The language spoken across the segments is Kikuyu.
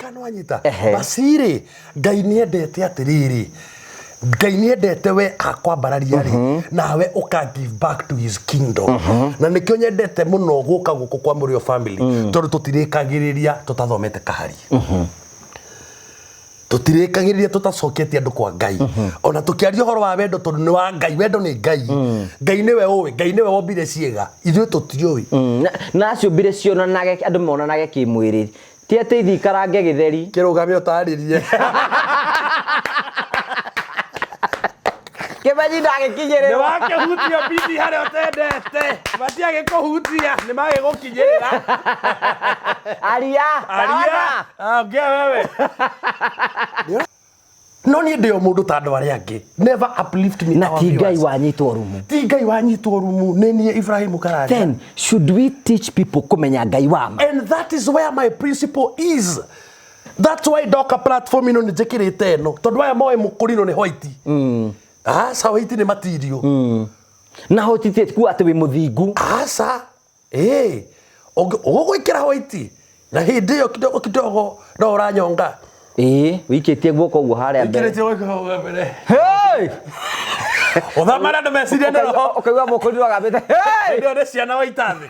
Kana wanyita. Ehe. Basi rĩ, Ngai nĩ endete atĩrĩrĩ, Ngai nĩ endete we akwambararia rĩ, nawe ũka give back to his kingdom. Na nĩkĩo nyendete mũno gũka gũkũ kwa Mũrĩo family, tondũ tũtirĩkagĩrĩria tũtathomete kahari. Tũtirĩkagĩrĩria tũtacoketie andũ kwa Ngai. Ona tũkĩaria ũhoro wa wendo, tondũ nĩ wa Ngai, wendo nĩ Ngai. Ngai nĩwe ũĩ, Ngai nĩwe wombire ciĩga, ithuĩ tũtiũĩ. Na aciũmbire cionanage, andũ monanage kĩmwĩrĩ, ti atĩ ithiĩ ikarange gĩtheri. Kĩrũgame ũtarĩrie. Kĩmenyi ndagĩkinyĩrĩrwo. Nĩ wakĩhutia bithi harĩa ũtendete, matiagĩkũhutia, nĩ magĩgũkinyĩrĩra. Aria. Aria. Ongea wewe. No niĩ ndĩ o mũndũ ta andũ arĩa angĩ. Never uplift me. Na our ti Ngai viewers. wanyitwo rumu. Ti Ngai wanyitwo rumu, nĩ niĩ Ibrahim Karanja. Then should we teach people kũmenya Ngai wa ma? And that is where my principle is. That's why ndoka platform ĩno nĩ njĩkĩrĩte ĩno, tondũ aya moĩ mũkũrinũ nĩ white. Aca, white nĩ matirio. Na hotithie kuga atĩ wĩ mũthingu. Aca, ĩĩ, ũgũgwĩkĩra white na hĩndĩ ĩyo kidogo kidogo no ũranyonga. Ĩĩ, wĩikĩtie guoko ũguo harĩa mbere. Wĩikĩrĩtie guoko hau mbere. Hey! Ũthamara andũ meciria nĩ roho. Ũkaigua mũkũrinũ agambĩte hey! Hĩndĩ ĩyo nĩ ciana waita thĩ.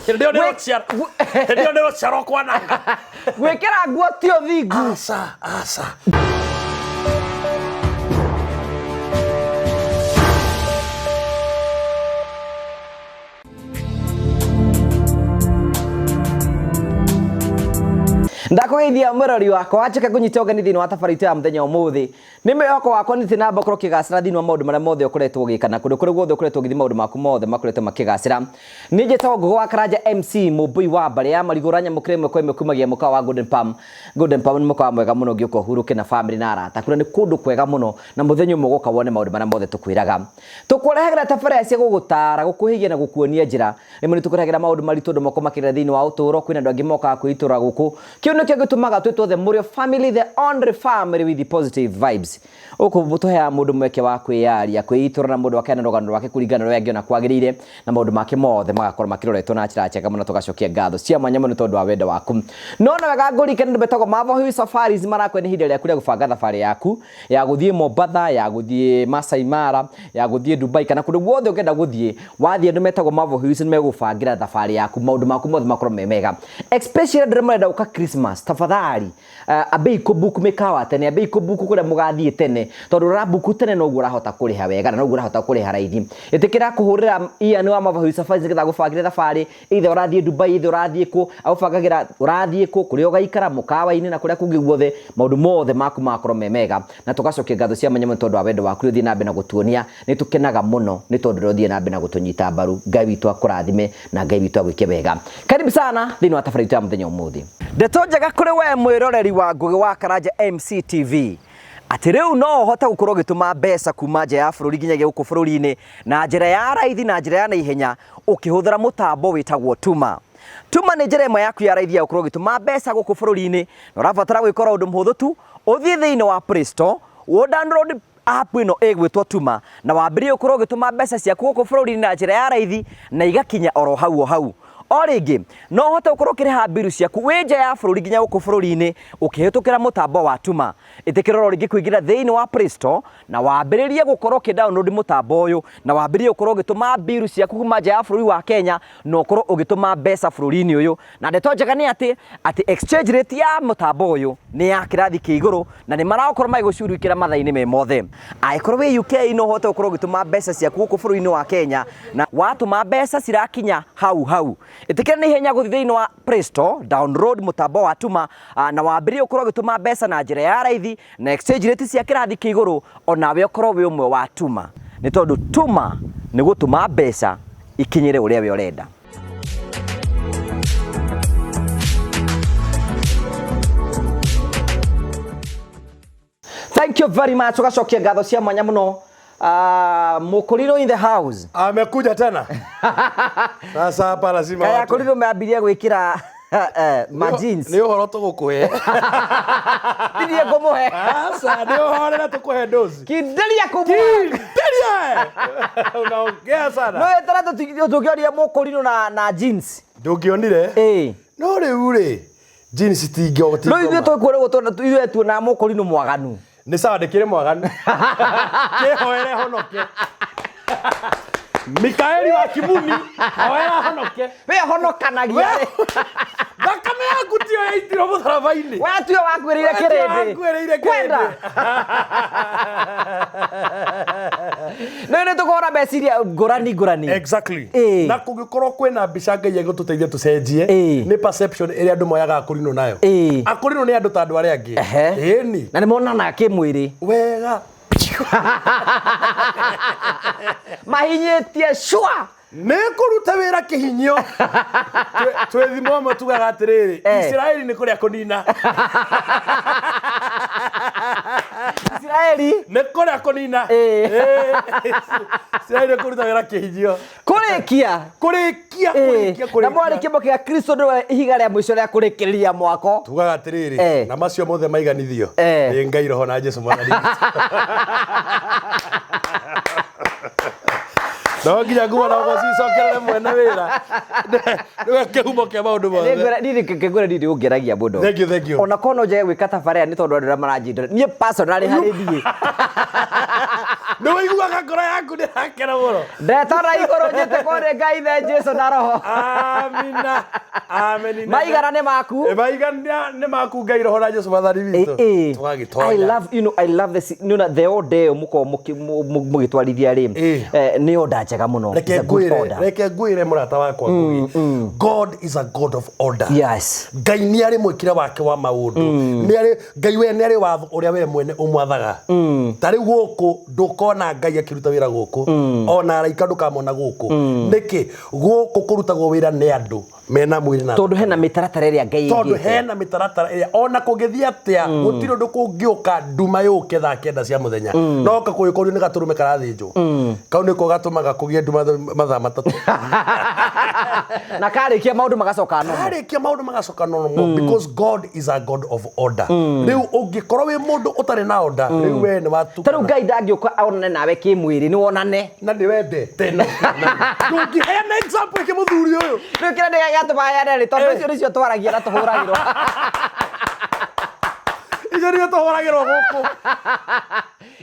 Hĩndĩ ĩyo nĩ rũciaro, hĩndĩ ĩyo nĩ rũciaro kwananga. Gwĩkĩra nguo ti ũthingu. Aca, aca. Ndakũgeithia mwĩrori wakwa, njũke ngũnyite ũgeni thĩinĩ wa tabarĩra itũ ya mũthenya ũmũthĩ. Nĩ mwĩhoko wakwa nĩ namba ũkorwo ũkĩgacĩra thĩinĩ wa maũndũ marĩa mothe ũkoretwo ũgĩka na kũndũ kũrĩa guothe ũkoretwo ũgĩthiĩ, maũndũ maku mothe makoretwo makĩgacĩra. Niĩ njĩtagwo Ngũgĩ wa Karanja MC Mũmbũi wa mbarĩ ya Marigũ, ũranyamũkĩra ĩmwe kwa ĩmwe kumagia mũkawa wa Golden Palm. Golden Palm nĩ mũkawa mwega mũno ũngĩũka ũhurũke na famĩlĩ na arata. Kũrĩa nĩ kũndũ kwega mũno na mũthenya ũmwe ũgoka wone maũndũ marĩa mothe tũkwĩraga. Tũkũrehagĩra tabarĩra cia gũgũtara, gũkũhĩgia na gũkuonia njĩra. Rĩmwe nĩ tũkũrehagĩra maũndũ maritũ andũ moko makĩrĩa thĩinĩ wa ũtũũro, kwĩna andũ angĩ mokaga kwĩitũrũra gũkũ. Kĩu nĩkĩo gĩtũmaga twĩtwo the Mũrĩo family, the only family with the positive vibes. Gũkũ tũheaga mũndũ mweke wa kwĩyaria, kwĩitũrũra na mũndũ akaheana rũgano rwake kũringana na ũrĩa angĩona kwagĩrĩire, na maũndũ make mothe magakorwo makĩroretwo na njĩra njega mũno. Tũgacokia ngatho cia mwanya mũno tondũ wa wendo waku. No na wega ngũririkane andũ metagwo Marvel Hill Safaris marakwenda nĩ ihinda rĩaku rĩa gũbanga thabarĩ yaku ya gũthiĩ Mombatha, ya gũthiĩ Masai Mara, ya gũthiĩ Dubai kana kũndũ guothe ũngĩenda gũthiĩ. Wathiĩ andũ metagwo Marvel Hills nĩ megũbangĩra thabarĩ yaku, maũndũ maku mothe makorwo me mega. Especially andũ arĩa marenda gũka Christmas, tafadhali ambei kũbook mĩkawa tene, ambei kũbook kũrĩa mũgathiĩ tene, tondũ ũrabook tene noguo ũrahota kũrĩha wega na noguo ũrahota kũrĩha raithi. Ĩtĩkĩra kũhũrĩra Ian wa Marvel Hills Safaris nĩgetha agũbangĩre thabarĩ, either ũrathiĩ Dubai, either ũrathiĩ kũ, agũbangagĩra ũrathiĩ kũ, kũrĩa ũgaikara, mũkawa-inĩ na kũrĩa kũngĩ guothe, maũndũ mothe maku magakorwo me mega. Na tũgacokia ngatho cia mwanya mũno tondũ wa wendo waku ũrĩa ũthiĩ na mbere na gũtuonia. Nĩ tũkenaga mũno nĩ tondũ ũrĩa ũthiĩ na mbere na gũtũnyita mbaru. Ngai witũ akũrathime na Ngai witũ agwĩke wega. Karibu sana thĩinĩ wa tabarĩra itũ ya mũthenya ũmũthĩ. Ndeto njega kũrĩ we mwĩroreri wa Ngũgĩ wa Karanja MCTV, atĩ rĩu no ũhote gũkorwo ũgĩtũma mbeca kuma nja ya bũrũri nginyagia gũkũ bũrũri-inĩ na njĩra ya raithi na njĩra ya naihenya ũkĩhũthĩra mũtambo wĩtagwo Tuma. Tuma nĩ njĩra ĩmwe yaku ya raithi ya gũkorwo ũgĩtũma mbeca gũkũ bũrũri-inĩ, na ũrabatara gwĩka oro ũndũ mũhũthũ tu, ũthiĩ thĩinĩ wa Play Store, ũ download app ĩno ĩgwĩtwo Tuma, na wambĩrĩrie gũkorwo ũgĩtũma mbeca ciaku gũkũ bũrũri-inĩ na njĩra ya raithi na igakinya oro hau o hau. O rĩngĩ, no ũhote gũkorwo ũkĩrĩha mbiru ciaku wĩ nja ya bũrũri nginya gũkũ bũrũri-inĩ ũkĩhĩtũkĩra mũtambo wa Tuma. Ĩtĩkĩra oro rĩngĩ kũingĩra thĩinĩ wa Play Store na wambĩrĩrie gũkorwo ũkĩ download mũtambo ũyũ, na wambĩrĩrie gũkorwo ũgĩtũma mbiru ciaku kuma nja ya bũrũri wa Kenya na ũkorwo ũgĩtũma mbeca bũrũri-inĩ ũyũ. Na ndeto njega nĩ atĩ exchange rate ya mũtambo ũyũ nĩ ya kĩrathi kĩa igũrũ na nĩ marakorwo magĩgũcurikĩra mathaa-inĩ me mothe. Angĩkorwo wĩ UK no ũhote gũkorwo ũgĩtũma mbeca ciaku gũkũ bũrũri-inĩ wa Kenya, na watũma mbeca cirakinya hau hau. Ĩtĩkĩra na ihenya gũthiĩ thĩinĩ wa Play Store, download mũtambo wa Tuma na wambĩrĩrie gũkorwo ũgĩtũma mbeca na njĩra ya raithi na exchange rate cia kĩrathi kĩa igũrũ, onawe ũkorwo wĩ ũmwe wa Tuma, nĩ tondũ Tuma nĩ gũtũma mbeca ikinyĩre ũrĩa we ũrenda. Thank you very much. Ugacokia ngatho cia mwanya muno. Mũkũrirũ in the house. Amekuja tena. Sasa hapa lazima Kaya watu. Kũrirũ meambirie gwĩkĩra ma jeans. Nĩ ũhoro tũgũkũhe. Ti niĩ ngũmũhe. Aca, nĩ ũhorera tũkũhe dozi. Kinderia kũmũhe. Kinderia. Unaongea. Unaongea sana. No etara tũngĩoria mũkũrinũ na jeans. Ndũngĩonire? Ĩĩ. No rĩu rĩ, jeans itingĩo. No ithuĩ tũkuona ũguo tondũ ithuĩ tuonaga mũkũrinũ mwaganu. Nĩ sawa ndĩkĩrĩ mwaganu. Kĩhoere honoke. Mikaeli wa Kimuni, hoera honoke. We honokanagia. Thakame yaku tiyo yaitirwo mũtharaba-inĩ. We tiwe wakuĩrĩire kĩrĩndĩ. Wakuĩrĩire Kwenda. No nĩ tũkũhũra meciria ngũrani ngũrani. Exactly. Ĩĩ. Na kũngĩkorwo kwĩna mbica Ngai egũtũteithia tũcenjie Ĩĩ. nĩ perception ĩrĩa andũ moyaga akũrinũ nayo. Ĩĩ. Akũrinũ nĩ andũ ta andũ arĩa angĩ. Ehe. Ĩni. Na nĩ monanaga kĩmwĩrĩ. Wega. Mahinyĩtie sure. Nĩ kũruta wĩra kĩhinyio. Twĩ thimo amwe tugaga atĩrĩrĩ, Eh. Isiraeli nĩ kũrĩa kũnina. Isiraeli Nĩ kũrĩa kũnina. Ĩĩ. Ĩĩ. Isiraeli nĩ kũruta wĩra kĩhinyio. kũrĩkia. Kũrĩkia, Ĩĩ. kũrĩkia, Na kũrĩkia. mwarĩ kĩmbo kĩa Kristo nĩwe ihiga rĩa mũico rĩa kũrĩkĩrĩria mwako. Tugaga atĩrĩrĩ, Eh. na macio mothe maiganithio Eh. nĩ Ngai Roho na Jesu mwathani witũ. No nginya nguo na ũgoci icokerere mwene wĩra. Nĩwe kĩhumo kĩa maũndũ mothe. Nĩngwĩra niĩ nĩũngeragia mũno. Thank you, thank you. Ona korwo no njage gwĩka tabarĩra nĩ tondũ andũ arĩa maranjĩndora. Niĩ personally harĩ niĩ. Nĩ ũiguaga ngoro yaku nĩ yakena mũno. Ndetana igũrũ njĩte kũrĩ Ngai the Jesu na Roho. Amina. Amina. Maigana nĩ maku. Maigana nĩ maku Ngai Roho na Jesu mwathani witũ. Eh, eh. Tũgagĩtonya. I love, you know, I love this, you know, the order ĩyo mũkoragwo mũgĩtwarithia rĩ, Eh. nĩ order njega mũno. Reke It's a good ngwĩre, order. reke ngwĩre mũrata wakwa Ngugi. God is a God of order. Yes. Ngai nĩ arĩ mwĩkĩre wake wa maũndũ. Nĩ arĩ Ngai we nĩ arĩ watho ũrĩa we mwene ũmwathaga. Ta rĩu gũkũ ndũkona Ngai akĩruta wĩra gũkũ. Ona araika ndũkamona gũkũ. Nĩkĩ? Gũkũ kũrutagwo wĩra nĩ andũ mena mwĩrĩ na Tondũ hena mĩtaratara ĩrĩa Ngai tondũ aigĩte. hena mĩtaratara ĩrĩa ona kũngĩthiĩ atĩa gũtirĩ ũndũ kũngĩũka nduma yũke thaa kenda cia mũthenya no kakũgĩkorio nĩ gatũrũme karathĩnjwo kau nĩko gatũmaga kũgĩe nduma mathaa matatũ Na karĩkia maũndũ magacoka normal. karĩkia maũndũ magacoka normal because God is a God of order. Rĩu ũngĩkorwo wĩ mũndũ ũtarĩ na order, rĩu we nĩ Ta rĩu watukana Ngai ndangĩũka onane nawe kĩmwĩrĩ, nĩ wonane. Na nĩ wendete na ndũngĩheana example ĩngĩ mũthuri ũyũ. Rĩu kĩrĩa nĩ gĩatũma heane rĩ, tondũ Eh. icio nĩcio twaragia na tũhũragĩrwo. Icio nĩcio tũhũragĩrwo gũkũ.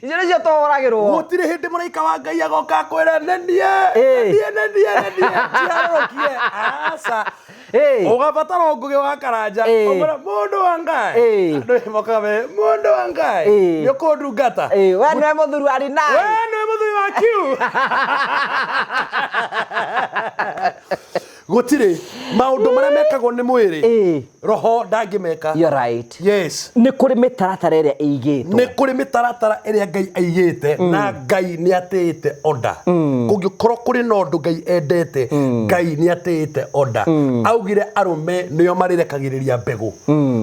Icio nĩcio tũhũragĩrwo. Gũtirĩ hĩndĩ mũraika wa Ngai agoka akwĩre nenie Ĩĩ. nenie nenie nenie njiharũrũkie aca. Ĩĩ. Ũgabatara Ngũgĩ wa Karanja Ĩĩ. ũmwĩre mũndũ wa Ngai. Ĩĩ. Andũ mokaga me mũndũ wa Ngai Ĩĩ. nĩ ũkũndungata. Ĩĩ, we nĩwe mũthuri wa Rinai. We nĩwe mũthuri wa Q. Gũtirĩ maũndũ marĩa mekagwo nĩ mwĩrĩ Ĩĩ. roho ndangĩmeka. You're right. Yes. Nĩ kũrĩ mĩtaratara ĩrĩa ĩigĩtwo. Nĩ kũrĩ mĩtaratara ĩrĩa Ngai aigĩte na Ngai nĩ atĩĩte order. Kũngĩkorwo kũrĩ na ũndũ Ngai endete, Ngai nĩ atĩĩte order. Augire arũme nĩo marĩrekagĩrĩria mbegũ.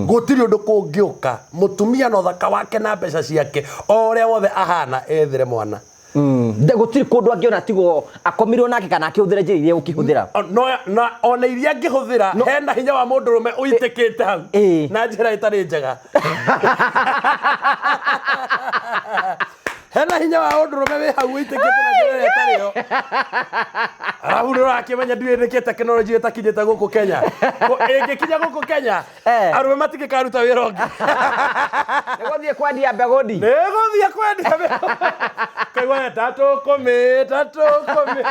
Gũtirĩ ũndũ kũngĩũka mũtumia na ũthaka wake na mbeca ciake o ũrĩa wothe ahana ethere mwana. Gũtirĩ kũndũ angĩona tigo akomirwo nake kana akĩhũthĩra njĩra iria ũkĩhũthĩra. No, na ona iria angĩhũthĩra hena hinya wa mũndũrũme ũitĩkĩte hau Ĩĩ. na njĩra ĩtarĩ njega. Hena hinya wa ũndũrũme wĩ hau ũitĩkĩte na njĩra ĩrĩa ĩtarĩ yo. Arabu nĩ ũrakĩmenya ndiũĩ nĩkĩ tekinoronjĩ ĩtakinyĩte gũkũ Kenya. Ĩngĩkinya gũkũ Kenya, Eh. arũme matingĩkaruta wĩra ũngĩ. Nĩ gũthiĩ kwendia mbegũ ndi. Nĩ gũthiĩ kwendia mbegũ. Kaigua tatũkũmĩ tatũkũmĩ.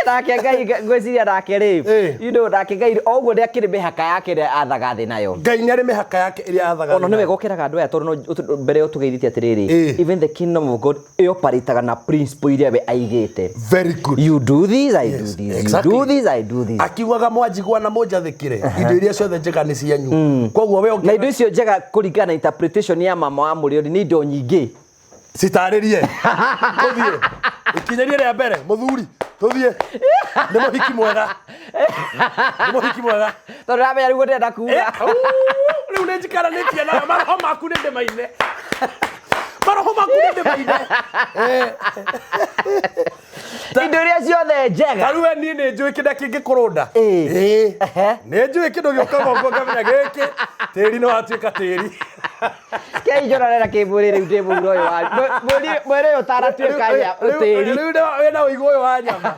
Nake Ngai ngwĩciria nake rĩ, Ĩĩ. you know, nake Ngai o ũguo nĩ akĩrĩ mĩhaka yake ĩrĩa athaga thĩ nayo. Ngai nĩ arĩ mĩhaka yake ĩrĩa athaga. Ona nĩ wega ũkĩraga andũ aya tondũ no mbere ũtũgeithĩtie atĩrĩrĩ, Ĩĩ. even the kingdom of God ĩoparĩtaga na principle iria we aigĩte. Very good. You do this, I do Yes, this. exactly. You do this, I do this. Akiugaga mwanjigua na mũnjathĩkĩre indo iria ciothe njega nĩ cianyu. Koguo we Na ũngĩ indo icio njega kũringana na interpretation ya mama wa mũrĩori nĩ indo nyingĩ. citarĩrie. Tũthiĩ. Ikinyerie rĩa mbere mũthuri tũthiĩ. Nĩ mũhiki mwega. Nĩ mũhiki mwega. Tondũ ndamenya nĩguo ndĩrenda kuga. Eh, au, rĩu nĩ njikaranĩtie nawe maroho maku nĩ ndĩmaine. Maroho maku nĩ ndĩmaine. Eh, Indo iria ciothe njega. Ta rĩu we niĩ nĩ njũĩ kĩrĩa kĩngĩkũrũnda. Ĩĩ. Ĩĩ. Ehe. Nĩ njũĩ kĩndũ gĩũkaga ũguo ngamenya gĩkĩ tĩri nĩ watuĩka tĩri. Rekei njorane na kĩmwĩrĩ rĩu ndĩ mũhuro ũyũ wa mwĩrĩ ũyũ ũtanatuĩka tĩri. Rĩu wĩna ũigũ ũyũ wa nyama.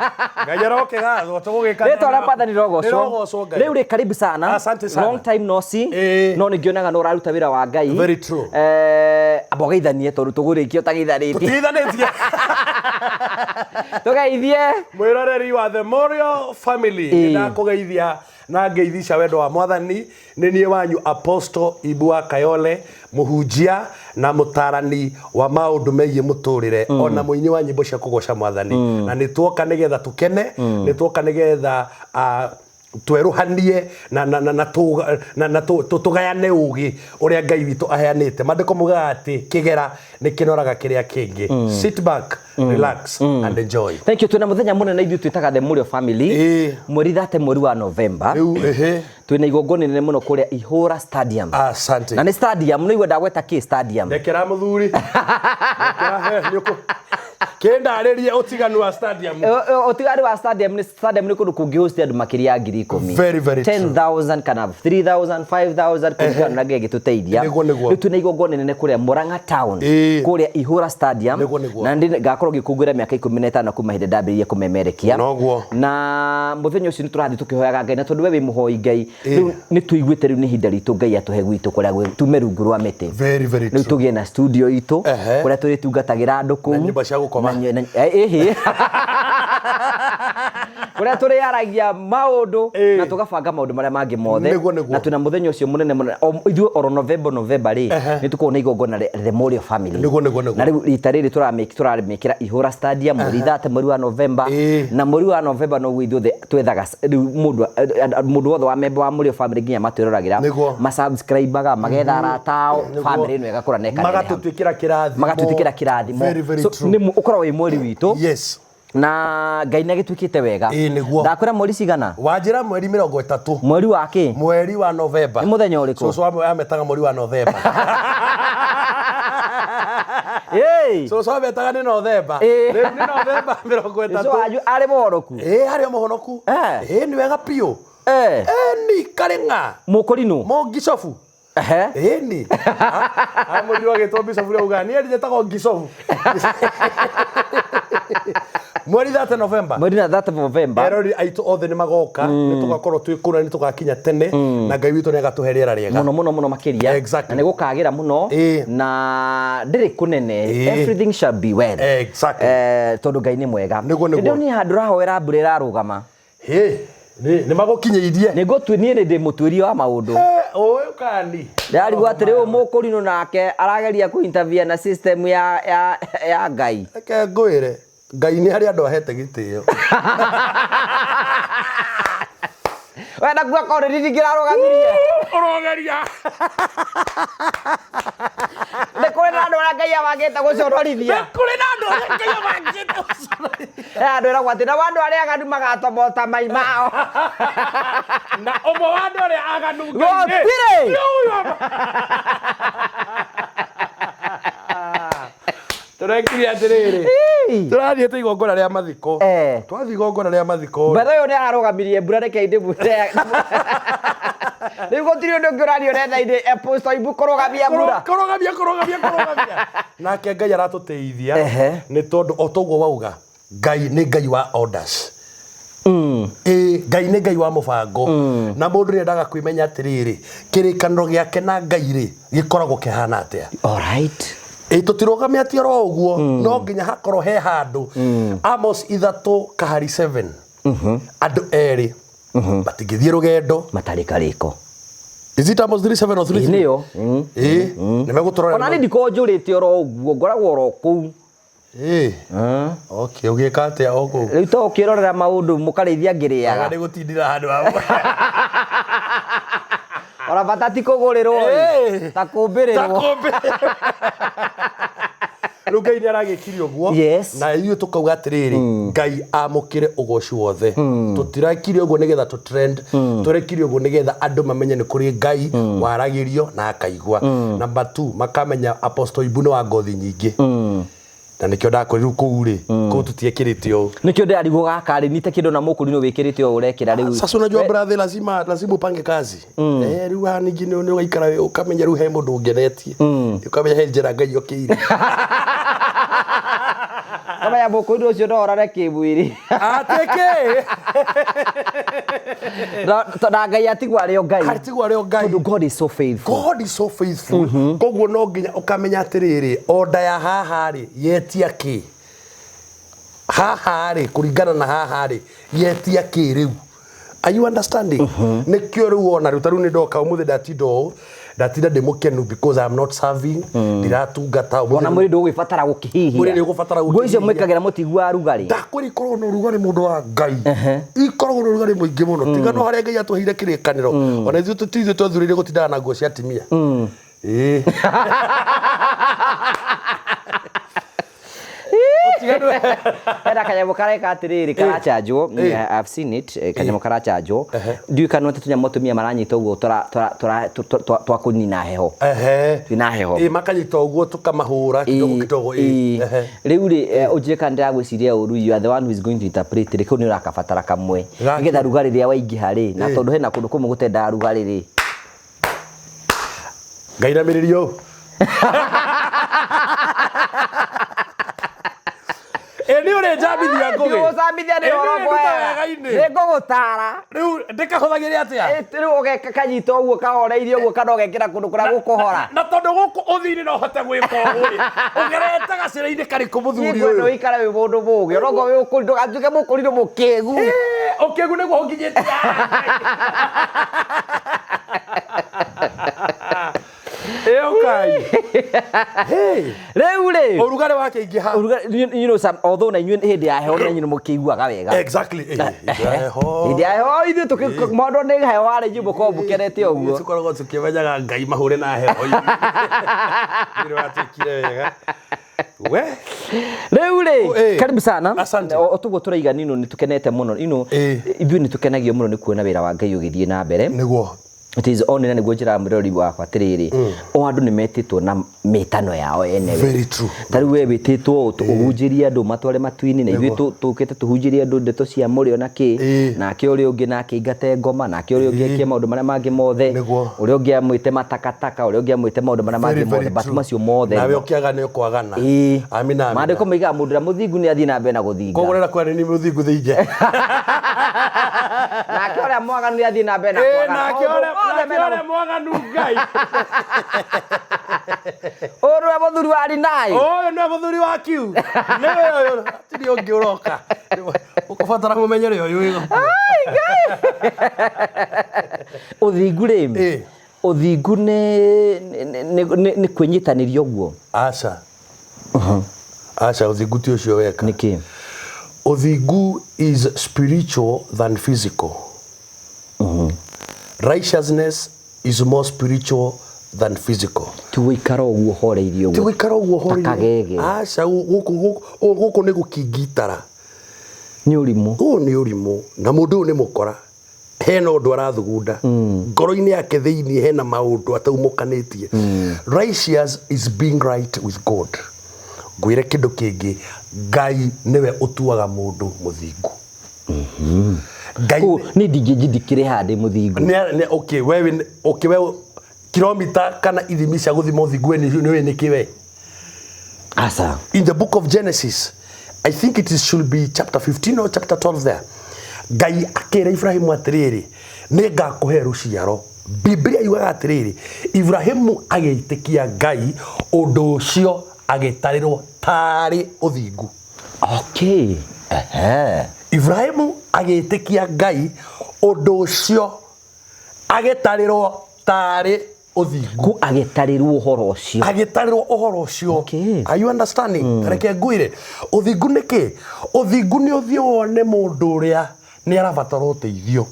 Ngai arokĩgathwo tũgũgĩka. Rĩtwa rĩa Mwathani rĩrogocwo. Rĩrogocwo Ngai. Rĩu rĩ karibu sana. Asante sana. Long time no see. Ĩĩ. No nĩngĩonaga no ũraruta wĩra wa Ngai. Very true. Amba ũgeithanie tondũ tũgũrĩkia ũtageithanĩtie. Tũtigithanĩtie. Tũgeithie. Mwĩroreri wa The Morio Family. Ĩĩ. Nĩndakũgeithia na ngeithi cia wendo wa Mwathani. Nĩ niĩ wanyu Apostle Ibu wa Kayole, mũhunjia na mũtarani wa maũndũ megiĩ mũtũrĩre, ona mũini wa nyĩmbo cia kũgoca Mwathani. Na nĩ tuoka nĩgetha tũkene, nĩ tuoka nĩgetha twerũhanie na na na na tũ- na na tũ- tũ- tũgayane ũgĩ ũrĩa Ngai witũ aheanĩte. Maandĩko maugaga atĩ kĩgera nĩ kĩnoraga kĩrĩa kĩngĩ. Sit back, relax and enjoy. Thank you. Twĩna mũthenya mũnene ithuĩ twĩtaga The Mũrĩo Family. Ĩĩ. Mweri 30 mweri wa November. Rĩu ehe. Twĩna igongona inene mũno kũrĩa Ihũra Stadium. Asante. Na nĩ stadium, nĩ igua ndagweta kĩ stadium. Rekera mũthuri. Rekera he nĩ ũkũ. Kĩndarĩrie ũtiganu wa stadium. Ũtiganu wa stadium nĩ stadium nĩ kũndũ kũngĩ host andũ makĩria ya 10,000. Very, very true. 10,000 kana 3,000, 5,000 kũringana na Ngai agĩtũteithia. Nĩguo, nĩguo. Rĩu twĩna igongona inene kũrĩa Murang'a Town. Ĩĩ. Kũrĩa Ihũra Stadium. Nĩguo, nĩguo. Na ndĩ ngakorwo ngĩkũngũĩra mĩaka 15 kuma hĩndĩ ndambĩrĩirie kũmemerekia. Noguo. Na mũthenya ũcio nĩ tũrathiĩ tũkĩhoyaga Ngai na tondũ we wĩ mũhoi Ngai. Rĩu nĩ tũiguĩte rĩu nĩ ihinda ritũ Ngai atũhe gwitũ kũrĩa tume rungu rwa mĩtĩ. Very, very Rĩu true. tũgĩe na studio itũ Ehe. kũrĩa tũrĩtungatagĩra andũ kũu. Na nyũmba cia gũkoma. Na ĩhĩ. Kũrĩa tũrĩaragia maũndũ Ĩĩ. na tũgabanga maũndũ marĩa mangĩ mothe. Nĩguo, nĩguo. Na twĩna mũthenya ũcio mũnene mũno. Ithuĩ oro November rĩ nĩ tũkoragwo na igongona rĩa The Mũrĩo Family. Nĩguo, nĩguo, nĩguo. Na rĩu rita rĩrĩ tũramĩkĩra Ihũra Stadium mweri 30 mweri wa November. Ĩĩ. Na mweri wa November noguo ithuothe twethaga rĩu mũndũ wothe wa member wa Mũrĩo Family nginya matwĩroragĩra. Nĩguo. Masubscribe-aga, magetha arata ao, Nĩguo. family ĩno ĩgakũra na ĩkaneneha. Magatũtuĩkĩra kĩrathimo. Magatũtuĩkĩra kĩrathimo. Very, very So, true. nĩ ũkoragwo wĩ mweri witũ. Yes. Na Ngai nĩ agĩtuĩkĩte wega. Ĩĩ, nĩguo. Ndakwĩra mweri cigana? Wanjĩra mweri 30. Mweri wa kĩ? Mweri wa November. Nĩ mũthenya ũrĩkũ? Cũcũ ametaga mweri wa November. Ĩĩ. Cũcũ ametaga nĩ November. Ĩĩ. Rĩu nĩ November 30. Cũcũ wanyu arĩ mũhonoku? Ĩĩ arĩ o mũhonoku. Ĩĩ nĩ wega biũ. Ĩni karĩng'a. Mũkũrinũ. Mũngicobu. Ehe. Ĩni. Amũrirwo agĩtwo bicobu rĩu augaga niĩ njĩtagwo ngicobu. Mweri 30 November. Mweri na 30 November. Erori aitũ othe nĩ magoka, nĩ tũgakorwo twĩ kũu na nĩ tũgakinya tene na Ngai witũ nĩ agatũhe rĩera rĩega. Mũno mũno mũno makĩria. Exactly. Na nĩ gũkagĩra mũno Ĩĩ. na ndĩrĩ kũnene. Ĩĩ. Everything shall be well. Exactly. Tondũ Ngai nĩ mwega. Nĩguo, nĩguo. Nĩndĩronire handũ ũrahoera mbura ĩrarũgama. Hĩ, nĩ magũkinyĩirie. Nĩ ngũtui niĩ nĩ ndĩ mũtuĩria wa maũndũ. Ũĩ ũkani. Ndarigwo atĩ rĩu mũkũrinũ nake arageria kũ interfere na system ya Ngai. Reke ngwĩre, Ngai nĩ harĩ andũ ahete gĩtĩo. We ndakua korwo nĩ ndingĩrarũgamirie. Ũrogeria. Nĩ kũrĩ na andũ arĩa Ngai abangĩte gũconorithia. Nĩ kũrĩ na andũ arĩa Ngai abangĩte gũconorithia. He andũ ĩragwo atĩ nao andũ arĩa aganu magatomota mai mao. Na ũmwe wa andũ arĩa aganu Ngai nĩ- Gũtirĩ. Nĩ ũyũ. Tũrekire atĩrĩrĩ. Tũrathiĩte igongona rĩa mathiko. Twathiĩ igongona rĩa mathiko. Betha ũyũ nĩ ararũgamirie mbura reke ndĩmwĩre. Rĩu gũtirĩ ũndũ ũngĩ ũrario nenda-inĩ Apostle Ibu kũrũgamia mbura. Kũrũgamia, kũrũgamia, kũrũgamia. Nake Ngai aratũteithia nĩ tondũ o toguo wauga Ngai nĩ Ngai wa orders. Ĩĩ Ngai nĩ Ngai wa mũbango. Na mũndũ nĩ endaga kwĩmenya atĩrĩrĩ, kĩrĩkanĩro gĩake na Ngai rĩ gĩkoragwo kĩhana atĩa. All right. Ĩĩ tũtirũgamia atĩ oro ũguo, no nginya hakorwo he handũ. Amos 3:7. Andũ erĩ matingĩthiĩ rũgendo matarĩ karĩko. Is it Amos 3:7 or 3:3? Nĩyo. Ĩĩ, nĩ megũtũrora. Ona niĩ ndikoragwo njũrĩte oro ũguo, ngoragwo oro kũu. Ĩĩ. Okay, ũgĩka atĩa o kũu? Rĩu to ũkĩrorera maũndũ mũkarĩithia ngĩrĩaga. Nĩ gũtindĩra handũ hamwe. Ona bata ti kũgũrĩrwo ĩ, ta kũmbĩrĩrwo. Ta kũmbĩrĩrwo. Rĩu Ngai nĩ aragĩkire ũguo. Yes. Na ithuĩ tũkauga atĩrĩrĩ, Ngai amũkĩre ũgoci wothe. Tũtirekire ũguo nĩgetha tũ trend, tũrekire ũguo nĩgetha andũ mamenye nĩ kũrĩ Ngai waragĩrio na akaigua. Number 2, makamenya Apostle Ibu nĩ wa ngothi nyingĩ. Na nĩkĩo ndakwĩra rĩu kũu rĩ, kũu tũtiekĩrĩte ũũ. Nĩkĩo ndĩrarigwo gaka rĩ nite kĩndũ na mũkũrinũ wĩkĩrĩte ũũ ũrekĩra rĩu. Sasa unajua brother, lazima lazima upange kazi. Eh, rĩu haha ningĩ nĩ ũgaikara ũkamenya rĩu he mũndũ ũngenetie. Ũkamenya he njĩra Ngai okĩire. Kamenya mũkũrinũ ũcio no orane kĩmwĩrĩ. Atĩkĩ? Na Ngai atigwo arĩ o Ngai. Atigwo arĩ o Ngai. Tondũ God is so faithful. God is so faithful. Koguo no nginya ũkamenya atĩrĩrĩ, order ya haha rĩ, yetia kĩ? Haha rĩ, kũringana na haha rĩ, yetia kĩ rĩu? Are you understanding? Nĩkĩo rĩu wona rĩu ta rĩu nĩ ndoka ũmũthĩ ndatinda ũũ, ndatinda ndĩ mũkenu because I'm not serving, ndiratungata ũmũthĩ. Ona mwĩrĩ ndũgwĩbatara gũkĩhihia. Mwĩrĩ nĩũgũbatara Nguo icio gũkĩhihia. mwĩkagĩra mũtiguaga rugarĩ. Ndakwĩra ikoragwo na ũrugarĩ mũndũ wa Ngai. Ikoragwo na ũrugarĩ mũingĩ mũno. Tiga no harĩa Ngai atũheire kĩrĩkanĩro. Ona ithuĩ ti ithuĩ twethurĩire gũtindaga na nguo cia atimia. Ĩĩ. Hena kanyamũ kareka atĩrĩrĩ karachanjwo. I've seen it, kanyamũ karachanjwo. Ndiũĩ kana nĩ tũnyamũ atumia maranyita ũguo twa kũnina heho. Ehe. Twĩna heho. Ĩĩ makanyita ũguo tũkamahũra kidogo kidogo. Ĩĩ. Ehe. Rĩu rĩ, ũnjĩre kana ndĩragwĩciria ũru, you are the one who is going to interpret rĩ, kau nĩ ũrakabatara kamwe. Gaki. Nĩgetha rugarĩ rĩrĩa waingĩha rĩ, na tondũ hena kũndũ kũmwe gũtendaga rugarĩ rĩ. Ngainamĩrĩria ũũ. Ĩ nĩ ũrĩ njambithia ngũgĩ. Ndigũcambithia nĩ Ĩ nĩ ũhoro ũrĩ nduta ngwega. wega-inĩ. Nĩ ngũgũtara. Rĩu ndĩkahũthagĩre atĩa? Rĩu ũgeka kanyita ũguo kahoreirie ũguo kana ũgekĩra kũndũ kũrĩa gũkũhora. Na tondũ gũkũ ũthiĩ-inĩ no hote gwĩka ũũ rĩ, ũgerete gacĩra-inĩ karĩkũ mũthuri Nĩngwenda ũyũ? ũikare wĩ mũndũ mũũgĩ, ona okorwo wĩ mũkũrinũ, ndũgatuĩke mũkũrinũ mũkĩgu. Ĩ, ũkĩgu nĩguo ũnginyĩtie. Ĩ ũkai. Hey, Rĩu rĩ, ũrugarĩ wakĩingĩha. you know, some, although na inyuĩ hĩndĩ ya heho na inyuĩ nĩ mũkĩiguaga wega. Exactly. Ĩ, hĩndĩ ya heho. Hĩndĩ ya heho ithuĩ tũkĩ mũndũ nĩ heho warĩ inyuĩ mũkoragwo mũkenete ũguo. Tũkoragwo tũkĩmenyaga Ngai mahũre na heho. Nĩ watuĩkire wega. We. Rĩu rĩ, karibu sana. Asante. O tũguo tũraiga nino nĩ tũkenete mũno. You know, ithuĩ nĩ tũkenagio mũno nĩ kuona wĩra wa Ngai ũgĩthiĩ na mbere. Nĩguo. It is only na nĩguo njĩraga mwĩroreri wakwa atĩrĩrĩ, o andũ nĩ metĩtwo na mĩtano yao enewe. Very true. Ta rĩu we wĩtĩtwo ũhunjĩrie andũ matware matu-inĩ, na ithuĩ tũkĩte tũhunjĩrie andũ ndeto cia mũrĩo na kĩ, nake ũrĩa ũngĩ nake aingate ngoma, nake ũrĩa ũngĩ eke maũndũ marĩa mangĩ mothe, Nĩguo. ũrĩa ũngĩ amwĩte matakataka, ũrĩa ũngĩ amwĩte maũndũ marĩa mangĩ Very, mothe, very but true. macio mothe Nawe ũkĩaga nĩ ũkwagana. Ĩĩ. Amina, amina. Maandĩko moigaga mũndũ ũrĩa mũthingu nĩ athiĩ na mbere na gũthinga. Koguo ũrenda kuga nĩ niĩ mũthingu thĩinĩ. Nake ũrĩa mwaganu nĩ athiĩ na mbere na Ĩ, kwagana. nake Maũndũ ũrĩa mothe nake mena ũrĩa mwaganu Ngai. Ũyũ nĩwe mũthuri wa Rinai. Ũyũ nĩwe mũthuri wa kiu. Nĩwe ũyũ, hatirĩ ũngĩ ũroka. Ũkũbatara mũmenyere ũyũ wĩ gũkũ. Ũthingu rĩ, Ĩ. ũthingu nĩ kwĩnyitanĩria ũguo. Aca. Aca, ũthingu ti ũcio weka. Nĩkĩ? Ũthingu is spiritual than physical. Righteousness is more spiritual than physical. Ti gũikara ũguo ũhoreirie Ti ũguo. gũikara ũguo ũhoreirie. Ta kagege. Aca, gũkũ nĩ gũkingitara. Nĩ ũrimũ. Ũyũ nĩ ũrimũ na mũndũ ũyũ nĩ mũkora. Hena ũndũ arathugunda. Ngoro-inĩ yake thĩinĩ hena maũndũ ataumũkanĩtie. Righteous is being right with God. Ngwĩre kĩndũ kĩngĩ, Ngai nĩwe ũtuaga mũndũ mũthingu. Ngai Kũu niĩ ndingĩnjindikĩre haha ndĩ mũthingu. nĩ okay, wewe okay, wewe kilomita kana ithimi cia gũthima ũthingu we nĩ ũĩ nĩkĩ we? Aca. In the book of Genesis, I think it is, should be chapter 15 or chapter 12 there. Ngai akĩra Ibrahimu atĩrĩrĩ, nĩ ngakũhe rũciaro. Biblia yugaga atĩrĩrĩ, Ibrahimu agĩĩtĩkia Ngai, ũndũ ũcio agĩtarĩrwo tarĩ ũthingu. Okay. Ehe. Ibrahimu agĩĩtĩkia Ngai, ũndũ ũcio agĩtarĩrwo tarĩ ũthingu. Ku agĩtarĩrwo ũhoro ũcio. Agĩtarĩrwo ũhoro ũcio. Okay. Are you understanding? Reke ngwĩre, ũthingu nĩ kĩ? Ũthingu nĩ ũthiĩ wone mũndũ ũrĩa nĩ arabatara ũteithio.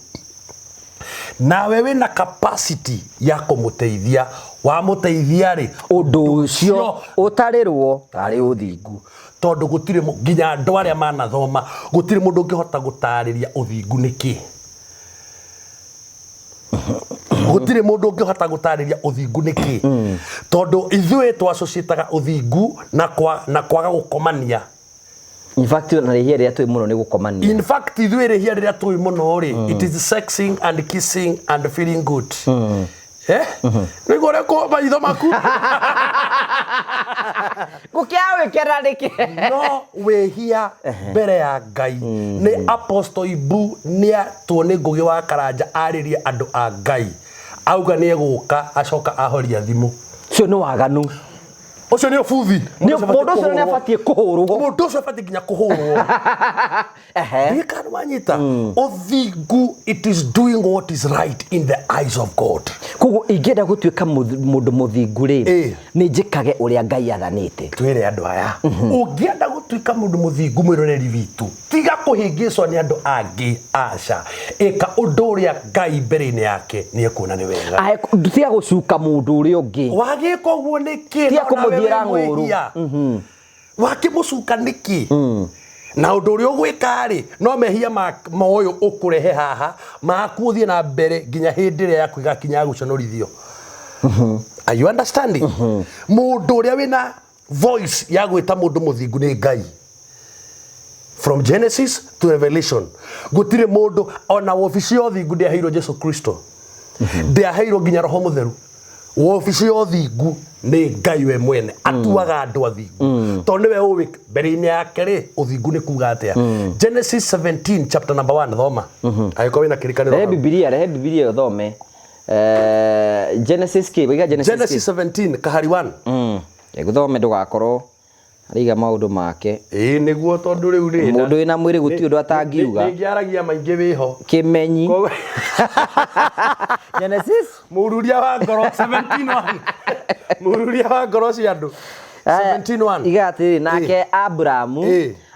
Nawe wĩna capacity ya kũmũteithia. Wamũteithia rĩ, Ũndũ ũcio ũtarĩrwo tarĩ ũthingu. Tondũ gũtirĩ nginya andũ arĩa manathoma, gũtirĩ mũndũ ũngĩhota gũtarĩria ũthingu nĩ kĩ. Gũtirĩ Gũtirĩ mũndũ ũngĩhota gũtarĩria ũthingu nĩ kĩ, tondũ ithuĩ twassociataga ũthingu na kwaga gũkomania. In fact, na rĩhia rĩrĩa tũĩ mũno nĩ gũkomania. In fact, ithuĩ rĩhia rĩrĩa tũĩ mũno rĩ, it is sexing and kissing and feeling good. Eh, nĩguo ũrĩa kũ maitho maku. Gũkĩawĩkera nĩkĩ? No wĩhia mbere ya Ngai nĩ Apostle Ibu nĩatwo nĩ Ngũgĩ wa Karanja arĩrie andũ a Ngai, auga nĩ egũka, acoka ahoria thimũ. Ũcio nĩ waganu. Ũcio nĩ ũbuthi. Mũndũ ũcio nĩ abatiĩ kũhũrwo. Mũndũ ũcio abatiĩ nginya kũhũrwo. Ndiũĩ kana wanyita. Ũthingu, it is doing what is right in the eyes of God. Koguo ingĩenda gũtuĩka mũndũ mũthingu rĩ, nĩ njĩkage ũrĩa Ngai athanĩte. Twĩre andũ aya, ũngĩenda gũtuĩka mũndũ mũthingu, mwĩroreri witũ, tiga kũhĩngĩcwo nĩ andũ angĩ, aca, ĩka ũndũ ũrĩa Ngai mbere-inĩ yake nĩ ekuona nĩ wega. Ahe, tiga gũcuka mũndũ ũrĩa ũngĩ. Wagĩka ũguo nĩkĩ? Tiga Na onawe wĩ kũmũthiĩra ng'ũũrũ. mwĩhia. Wakĩmũcuka nĩkĩ? Na ũndũ ũrĩa ũgwĩka rĩ, no mehia ma ũyũ ũkũrehe haha maku ũthiĩ na mbere nginya hĩndĩ ĩrĩa yaku ĩgakinya ya gũconorithio. Are you understanding? Mũndũ ũrĩa wĩna voice ya gwĩta mũndũ mũthingu nĩ Ngai. From Genesis to Revelation, gũtirĩ mũndũ ona wobici ya ũthingu ndĩaheirwo Jesu Kristo, ndĩaheirwo nginya Roho Mũtheru. Wobici ya ũthingu nĩ Ngai we mwene atuaga andũ athingu, tondũ nĩwe ũĩ mbere-inĩ yake rĩ, ũthingu nĩ kuga atĩa. Genesis 17 chapter number 1, thoma angĩkorwo wĩna kĩrĩkanĩro Rehe hau. Bibilia, rehe Bibilia ũthome. Genesis kĩ? Waiga Genesis kĩ? Genesis 17 kahari 1. Gũthome ndũgakorwo ariga maũndũ make. Ĩĩ nĩguo, tondũ rĩu rĩ, Mũndũ wĩna mwĩrĩ gũtirĩ ũndũ atangiuga. Nĩngĩaragia maingĩ wĩho. Kĩmenyi. Genesis Mũruria wa ngoro 17:1, mũruria wa ngoro cia andũ 17:1. Iga atĩrĩrĩ, nake Aburamu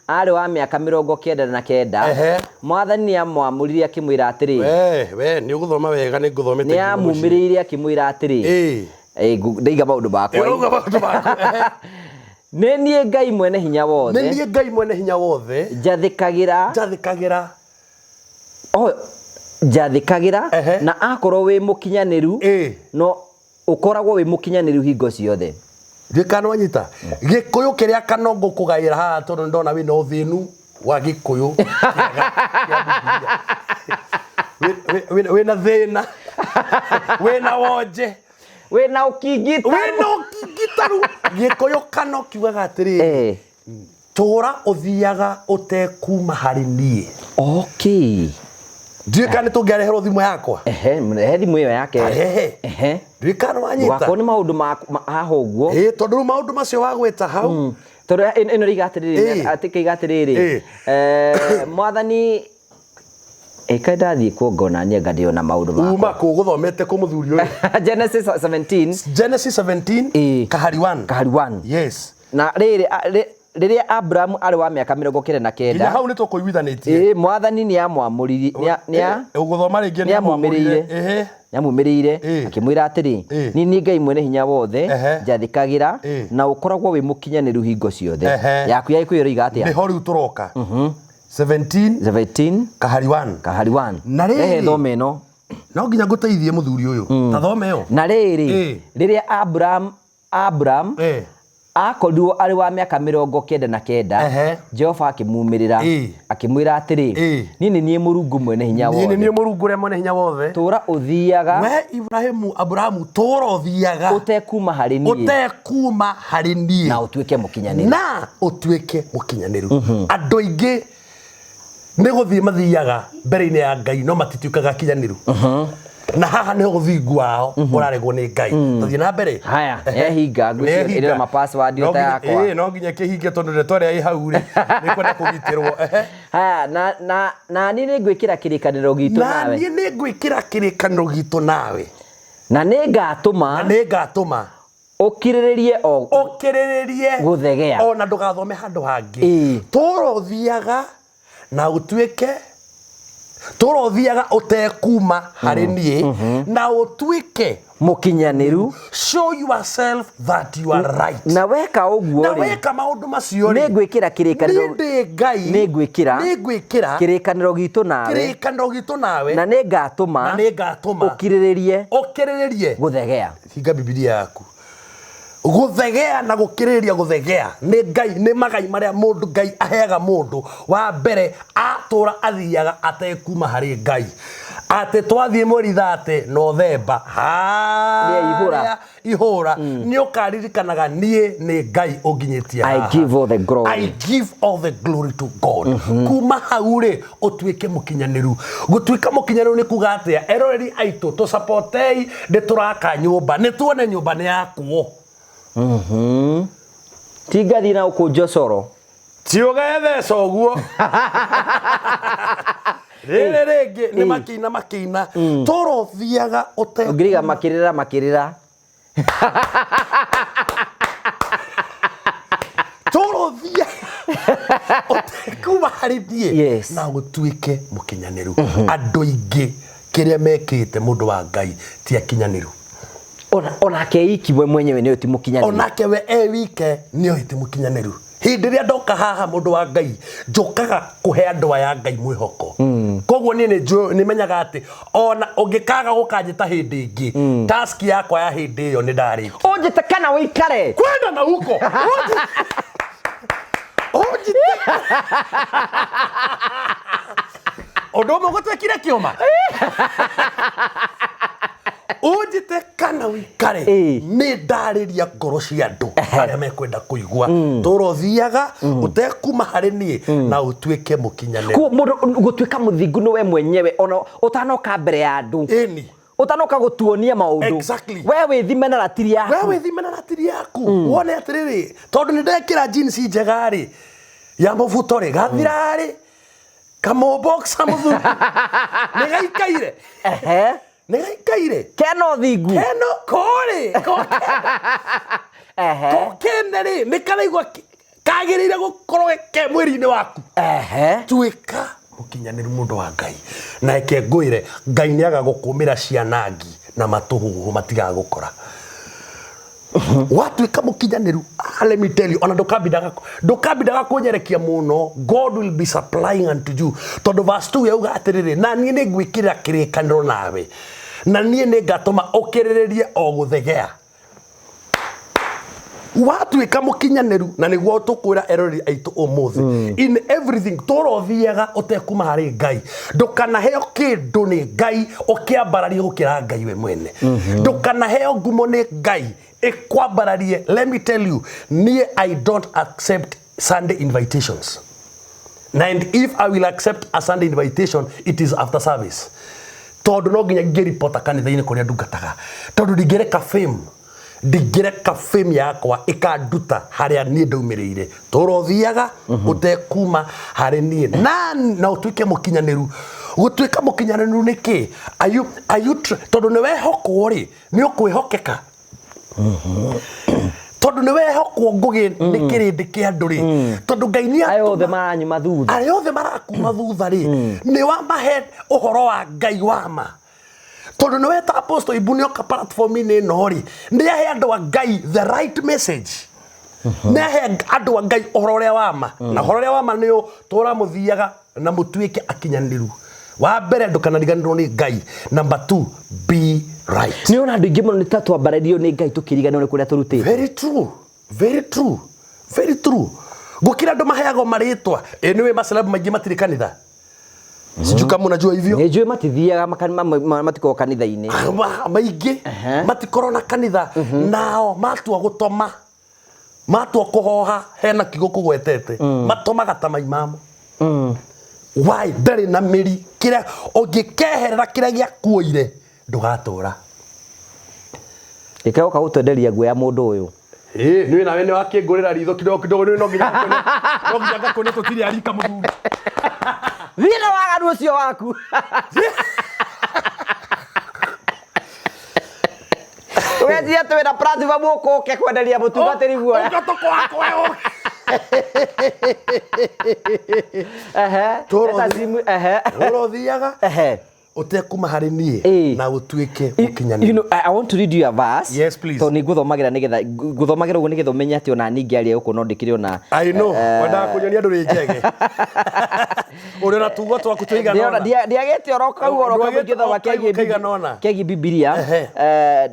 arĩ wa mĩaka 99, Mwathani nĩ amwamũrire akĩmwĩra atĩrĩ, We we nĩ ũgũthoma wega, nĩ ngũthomete nĩ nginya mũciĩ. amumĩrĩire akĩmwĩra atĩrĩ, ndaiga maũndũ makwa. Ũrauga maũndũ maku, ehe. Nĩ niĩ Ngai mwene hinya Nĩ wothe, niĩ Ngai mwene hinya wothe, njathĩkagĩra, njathĩkagĩra. Oh, njathĩkagĩra, na akorwo wĩ mũkinyanĩru, no ũkoragwo wĩ mũkinyanĩru hingo ciothe. Ndiũĩ kana wanyita Gĩkũyũ kĩrĩa kana ngũkũgaĩra haha, tondũ nĩ ndona wĩna ũthĩnu wa Gĩkũyũ kĩega kĩa Bibilia. Wĩna thĩna, wĩna wonje, wĩna ũkingitaru, wĩna ũkingitaru. Gĩkũyũ kano kiugaga atĩrĩrĩ, tũra ũthiaga ũtekuma harĩ niĩ. Ndiũĩ kana nĩ tũngĩareherwo thimũ yakwa. Ehe, he thimũ ĩyo yake. Arehe. Ndiũĩ kana wanyita. Ndũgakorwo nĩ maũndũ haha ũguo. Ĩĩ, tondũ rĩu maũndũ macio wagwĩta hau. Tondũ ĩno rĩiga atĩrĩrĩ, atĩ kĩiga atĩrĩrĩ, Mwathani ĩka ndathiĩ kuo ngona niĩ anga ndĩ ona maũndũ makwa. Uma kũ gũthomete kũ, mũthuri ũyũ? Genesis 17. Genesis 17 kahari 1. Kahari 1. Yes. Na rĩrĩ, rĩrĩa Abrahamu arĩ wa mĩaka 99, Nginya hau nĩ tũkũiguithanĩtie. Ĩĩ, Mwathani nĩ amwamũrire, Ũgũthoma rĩngĩ. Nĩ amumĩrĩire. Nĩ nĩamumĩrĩire akĩmwĩra atĩrĩ, niĩ nĩ Ngai mwene hinya wothe, njathĩkagĩra, na ũkoragwo wĩ mũkinyanĩru hingo ciothe. Yaku ya Gĩkũyũ ĩroiga atĩa? Nĩho rĩu tũroka. 17 17 kahari 1. Kahari 1. Na rĩrĩ, Rehe thome ĩno. No nginya ngũteithie, mũthuri ũyũ, ta thome ĩyo. Na rĩrĩ, rĩrĩa Abraham akorirwo arĩ wa mĩaka 99, Jehova akĩmumĩrĩra, akĩmwĩra atĩrĩ, niĩ nĩ niĩ Mũrungu mwene hinya Niĩ nĩ wothe, niĩ Mũrungu ũrĩa mwene hinya wothe. Tũũra ũthiaga We Ibrahimu, Aburahamu, tũũra ũthiaga ũtekuma harĩ niĩ, ũtekuma harĩ niĩ, na ũtuĩke mũkinyanĩru. Na ũtuĩke mũkinyanĩru. Andũ aingĩ nĩ gũthiĩ mathiaga mbere-inĩ ya Ngai no matituĩkaga akinyanĩru, na haha nĩho ũthingu wao ũraregwo nĩ Ngai. Tũthiĩ na mbere. Haya, nĩhinga, ngwĩciria Nĩhinga. ĩrĩ na ma-password No ota yakwa. No nginya kĩhinge tondũ ndeto ĩrĩa ĩ hau rĩ, nĩ kwenda kũgitĩrwo. Ehe. Haya, na niĩ nĩngwĩkĩra kĩrĩkanĩro gitũ Na nawe, niĩ nĩ ngwĩkĩra kĩrĩkanĩro gitũ nawe, na nĩngatũma na nĩ ngatũma ũkirĩrĩrie o ũkĩrĩrĩrie gũthegea. Ona ndũgathome handũ hangĩ. Tũra ũthiaga na ũtuĩke Tũra ũthiaga ũtekuma harĩ niĩ na ũtuĩke Mũkinyanĩru. Show yourself that you are right. Na weka ũguo na rĩ, weka maũndũ macio rĩ, nĩngwĩkĩra kĩrĩkanĩro niĩ ndĩ Ngai, nĩngwĩkĩra nĩngwĩkĩra kĩrĩkanĩro gitũ nawe, kĩrĩkanĩro gitũ nawe, na nĩngatũma na nĩngatũma ũkirĩrĩrie ũkĩrĩrĩrie gũthegea. Hinga Bibilia yaku. Gũthegea na gũkĩrĩrĩria gũthegea nĩ Ngai, nĩ magai marĩa mũndũ Ngai aheaga mũndũ wa mbere atũra athiaga atekuma harĩ Ngai. Atĩ twathiĩ mweri 30 Novemba Nĩ ihũra. harĩa ihũra nĩ ũkaririkanaga niĩ nĩ Ngai ũnginyĩtie I haha. give all the glory. I give all the glory to God. Kuma hau rĩ, ũtuĩke mũkinyanĩru. Gũtuĩka mũkinyanĩru nĩ kuga atĩa? Eroreri aitũ, tũcapotei, nĩ tũraka nyũmba, nĩ tuone nyũmba nĩ yakwo. Ti ngathiĩ na ũkũnjo coro. Ti ũgetheca ũguo. Rĩrĩ rĩngĩ nĩ makĩina makĩina, tũrothiaga ũte Ũngĩriga makĩrĩra makĩrĩra. Tũrothiaga ũtekuma harĩ niĩ na gũtuĩke mũkinyanĩru. Andũ aingĩ kĩrĩa mekĩte, mũndũ wa Ngai, ti akinyanĩru. Onake iki we mwenyewe nĩwe ti mũkinyanĩru. Onake we e wike nĩoĩ ti mũkinyanĩru. Hĩndĩ ĩrĩa ndoka haha, mũndũ wa Ngai, njũkaga kũhe andũ aya Ngai mwĩhoko. Koguo niĩ nĩ njũĩ, nĩ menyaga atĩ ona ũngĩkaga gũkanjĩta hĩndĩ ĩngĩ, task yakwa ya hĩndĩ ĩyo nĩ ndarĩkia. Ũnjĩte kana ũikare. Kwenda na huko ũnjĩte ũndũ ũmwe gũtuĩkire kĩũma, ũnjĩte kana ũikare, nĩ ndarĩria ngoro cia andũ arĩa mekwenda kũigua. Tũrothiaga ũtekuma harĩ niĩ na ũtuĩke mũkinyanĩru. Kuo mũndũ gũtuĩka mũthingu nĩ we mwenyewe ona ũtanoka mbere ya andũ. Ĩni. Ũtanoka gũtuonia maũndũ. We wĩthime na ratiri We yaku. Wĩthime na ratiri yaku, wone atĩrĩrĩ, tondũ nĩ ndekĩra jeans njega rĩ, ya mũbuto rĩ, gathira rĩ, kamũboxa mũthuri nĩ gaikaire. Nĩ gaikaire. Kena ũthingu. Keno kũrĩ kene rĩ, nĩ karaigua kagĩrĩire gũkorwo ke mwĩrĩ-inĩ waku. Tuĩka mũkinyanĩru, mũndũ wa Ngai, na reke ngwĩre, Ngai nĩ aga gũkũmĩra cianangi na matũhũhũ matigagũkora watuĩka mũkinyanĩru. Ah, let me tell you, ona ndũkambindaga kũnyerekia mũno. God will be supplying unto you, tondũ verse 2 yauga atĩrĩrĩ, na niĩ nĩ ngwĩkĩrĩra kĩrĩkanĩro nawe, na niĩ nĩ ngatũma ũkĩrĩrĩrie o gũthegea watuĩka mũkinyanĩru. Na nĩguo tũkwĩra eroreri aitũ ũmũthĩ, in everything tũrothiaga ũtekuma harĩ Ngai. Ndũkanaheo kĩndũ nĩ Ngai ũkĩambararie gũkĩra Ngai we mwene. Ndũkanaheo ngumo nĩ Ngai ĩkwambararie. Let me tell you, niĩ I don't accept Sunday invitations. And if I will accept a Sunday invitation, it is after service, tondũ no nginya ngĩripota kanitha-inĩ kũrĩa ndungataga, tondũ ndingĩreka fame yakwa ĩkanduta harĩa niĩ ndaumĩrĩire. Tũrothiaga ũtekuma harĩ niĩ na ũtuĩke mũkinyanĩru. Gũtuĩka mũkinyanĩru nĩ kĩ? Are you tondũ nĩ wehokwo rĩ, nĩ ũkwĩhokeka, tondũ nĩ wehokwo ngũgĩ nĩ kĩrĩndĩ kĩa andũ rĩ, tondũ Ngai nĩ Aya othe maranyuma thutha. Arĩa othe marakuma thutha rĩ, nĩ wamahe ũhoro wa Ngai wa ma, tondũ nĩ weta Apostle Ibu nĩ oka platform-inĩ ĩno rĩ, nĩ ahe andũ a Ngai the right message, nĩ ahe andũ a Ngai ũhoro ũrĩa wa ma. Na ũhoro ũrĩa wa ma nĩ ũ tũra mũthiaga na mũtuĩke akinyanĩru. Wa mbere, ndũkanariganĩrwo nĩ Ngai. Number two, be right. Nĩ ona andũ aingĩ mũno nĩ ta twambarairio nĩ Ngai tũkĩriganĩrwo nĩ kũrĩa tũrutĩte. Very true, very true, very true. Gũkĩra andũ maheagwo marĩtwa, ĩ nĩwĩ maceleb maingĩ matirĩ kanitha. Sijui kama unajua hivyo. Nĩ njũĩ matithiaga matikoragwo kanitha-inĩ. Maingĩ matikorwo na kanitha nao. Matua gũtoma, matua kũhoha, hena kiugo kũgwetete, matomaga ta maimamo. Why? Ndarĩ na mĩri. Kĩrĩa ũngĩkeherera, kĩrĩa gĩakuoire, ndũgatũra. Gĩkegoka gũtwenderia guoya mũndũ ũyũ. Ĩ nĩ nawe nĩ wakĩngũrĩra ritho kidogo kidogo. Nĩ no nginya ngakũne, tũtirĩ arika mũthuri. Thiĩ na waganu ũcio waku. Ũgeciria atĩ wĩna platform ũkũke kwenderia mũtungatĩri guoya. Ũka tũkwakwe. Ehe. Tũrothiĩ. Eta simu, ehe. Ũrothiaga Ehe. ũtekuma harĩ niĩ Ĩĩ. na ũtuĩke You mũkinyanĩru. know, I want to read you a verse. Yes, please. Tondũ nĩ ngũthomagĩra nĩgetha ngũthomagĩra ũguo nĩgetha ũmenye atĩ ona niĩ ngĩaria gũkũ no ndĩkĩrĩ ona I know, wendaga kũnyonia ndũrĩ njege. Ũrĩ na tugo twaku tũigana ũna. Ndiagĩte oro kau oro kau Ndwagĩte ingĩthoma o kau kegiĩ kaigana ũna. kegiĩ Bibilia. Ehe. Eh,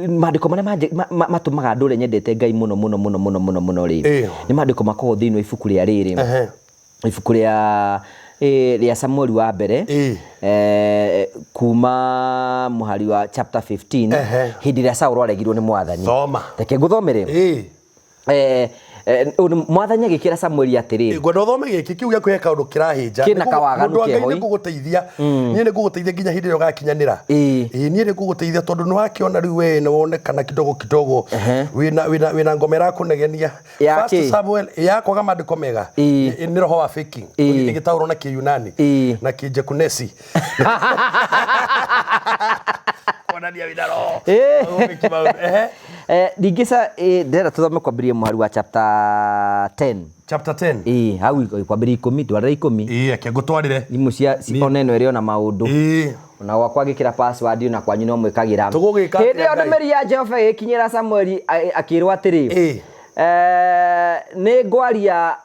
maandĩko marĩa matũmaga ndũre nyendete Ngai mũno mũno mũno mũno mũno mũno rĩ Ĩĩ. nĩ maandĩko makoragwo thĩinĩ wa ibuku rĩa rĩrĩ Ehe. ibuku rĩa rĩa Samueli wa mbere Ĩĩ. Kuma mũhari wa chapter 15 Ehe. hĩndĩ ĩrĩa Saũlũ aregirwo nĩ mwathani. Thoma. Reke ngũthomere. Ĩĩ. Ũyũ nĩ mwathani agĩkĩra Samueli atĩrĩ, Ngwenda ũthome gĩkĩ kiu gĩaku he kaũndũ kĩrahĩnja. Kĩna kawaganu Mũndũ wa Ngai kehoi. nĩ ngũgũteithia. Niĩ nĩ ngũgũteithia nginya hĩndĩ ĩrĩa ũgakinyanĩra. Ĩĩ. Ĩĩ niĩ nĩ ngũgũteithia tondũ nĩ wakĩona rĩu we nĩ wonekana kidogo kidogo. Wĩna wĩna wĩna ngoma ĩrakũnegenia. Ya First kĩ? Samuel ya kwaga maandĩko mega. Ĩĩ. Nĩ roho wa faking. Ĩĩ. Ĩgĩtaũrwo na Kĩyunani Ĩĩ. na Kĩjekunesi. Kuonania wĩna roho. Ĩĩ. Ũgũgĩki maũndũ. Ehe. Ningĩ ndĩrenda tũthome kwambĩrĩria mũhari wa chapter 10. Chapter 10. Ĩĩ, hau kwambĩrĩria ikũmi, ndwarĩra ikũmi. Ĩĩ, reke ngũtwarĩre. Thimũ cia ona ĩno ĩrĩ ona maũndũ. Ĩĩ. Ona gwakwa ngĩkĩra password ona kwanyu no mwĩkagĩra. Tũgũgĩka Hĩndĩ atĩa ĩyo Ngai? ndũmĩrĩri ya Jehova ĩgĩkinyĩra Samueli akĩĩrwo atĩrĩ, Ĩĩ. Nĩ ngwaria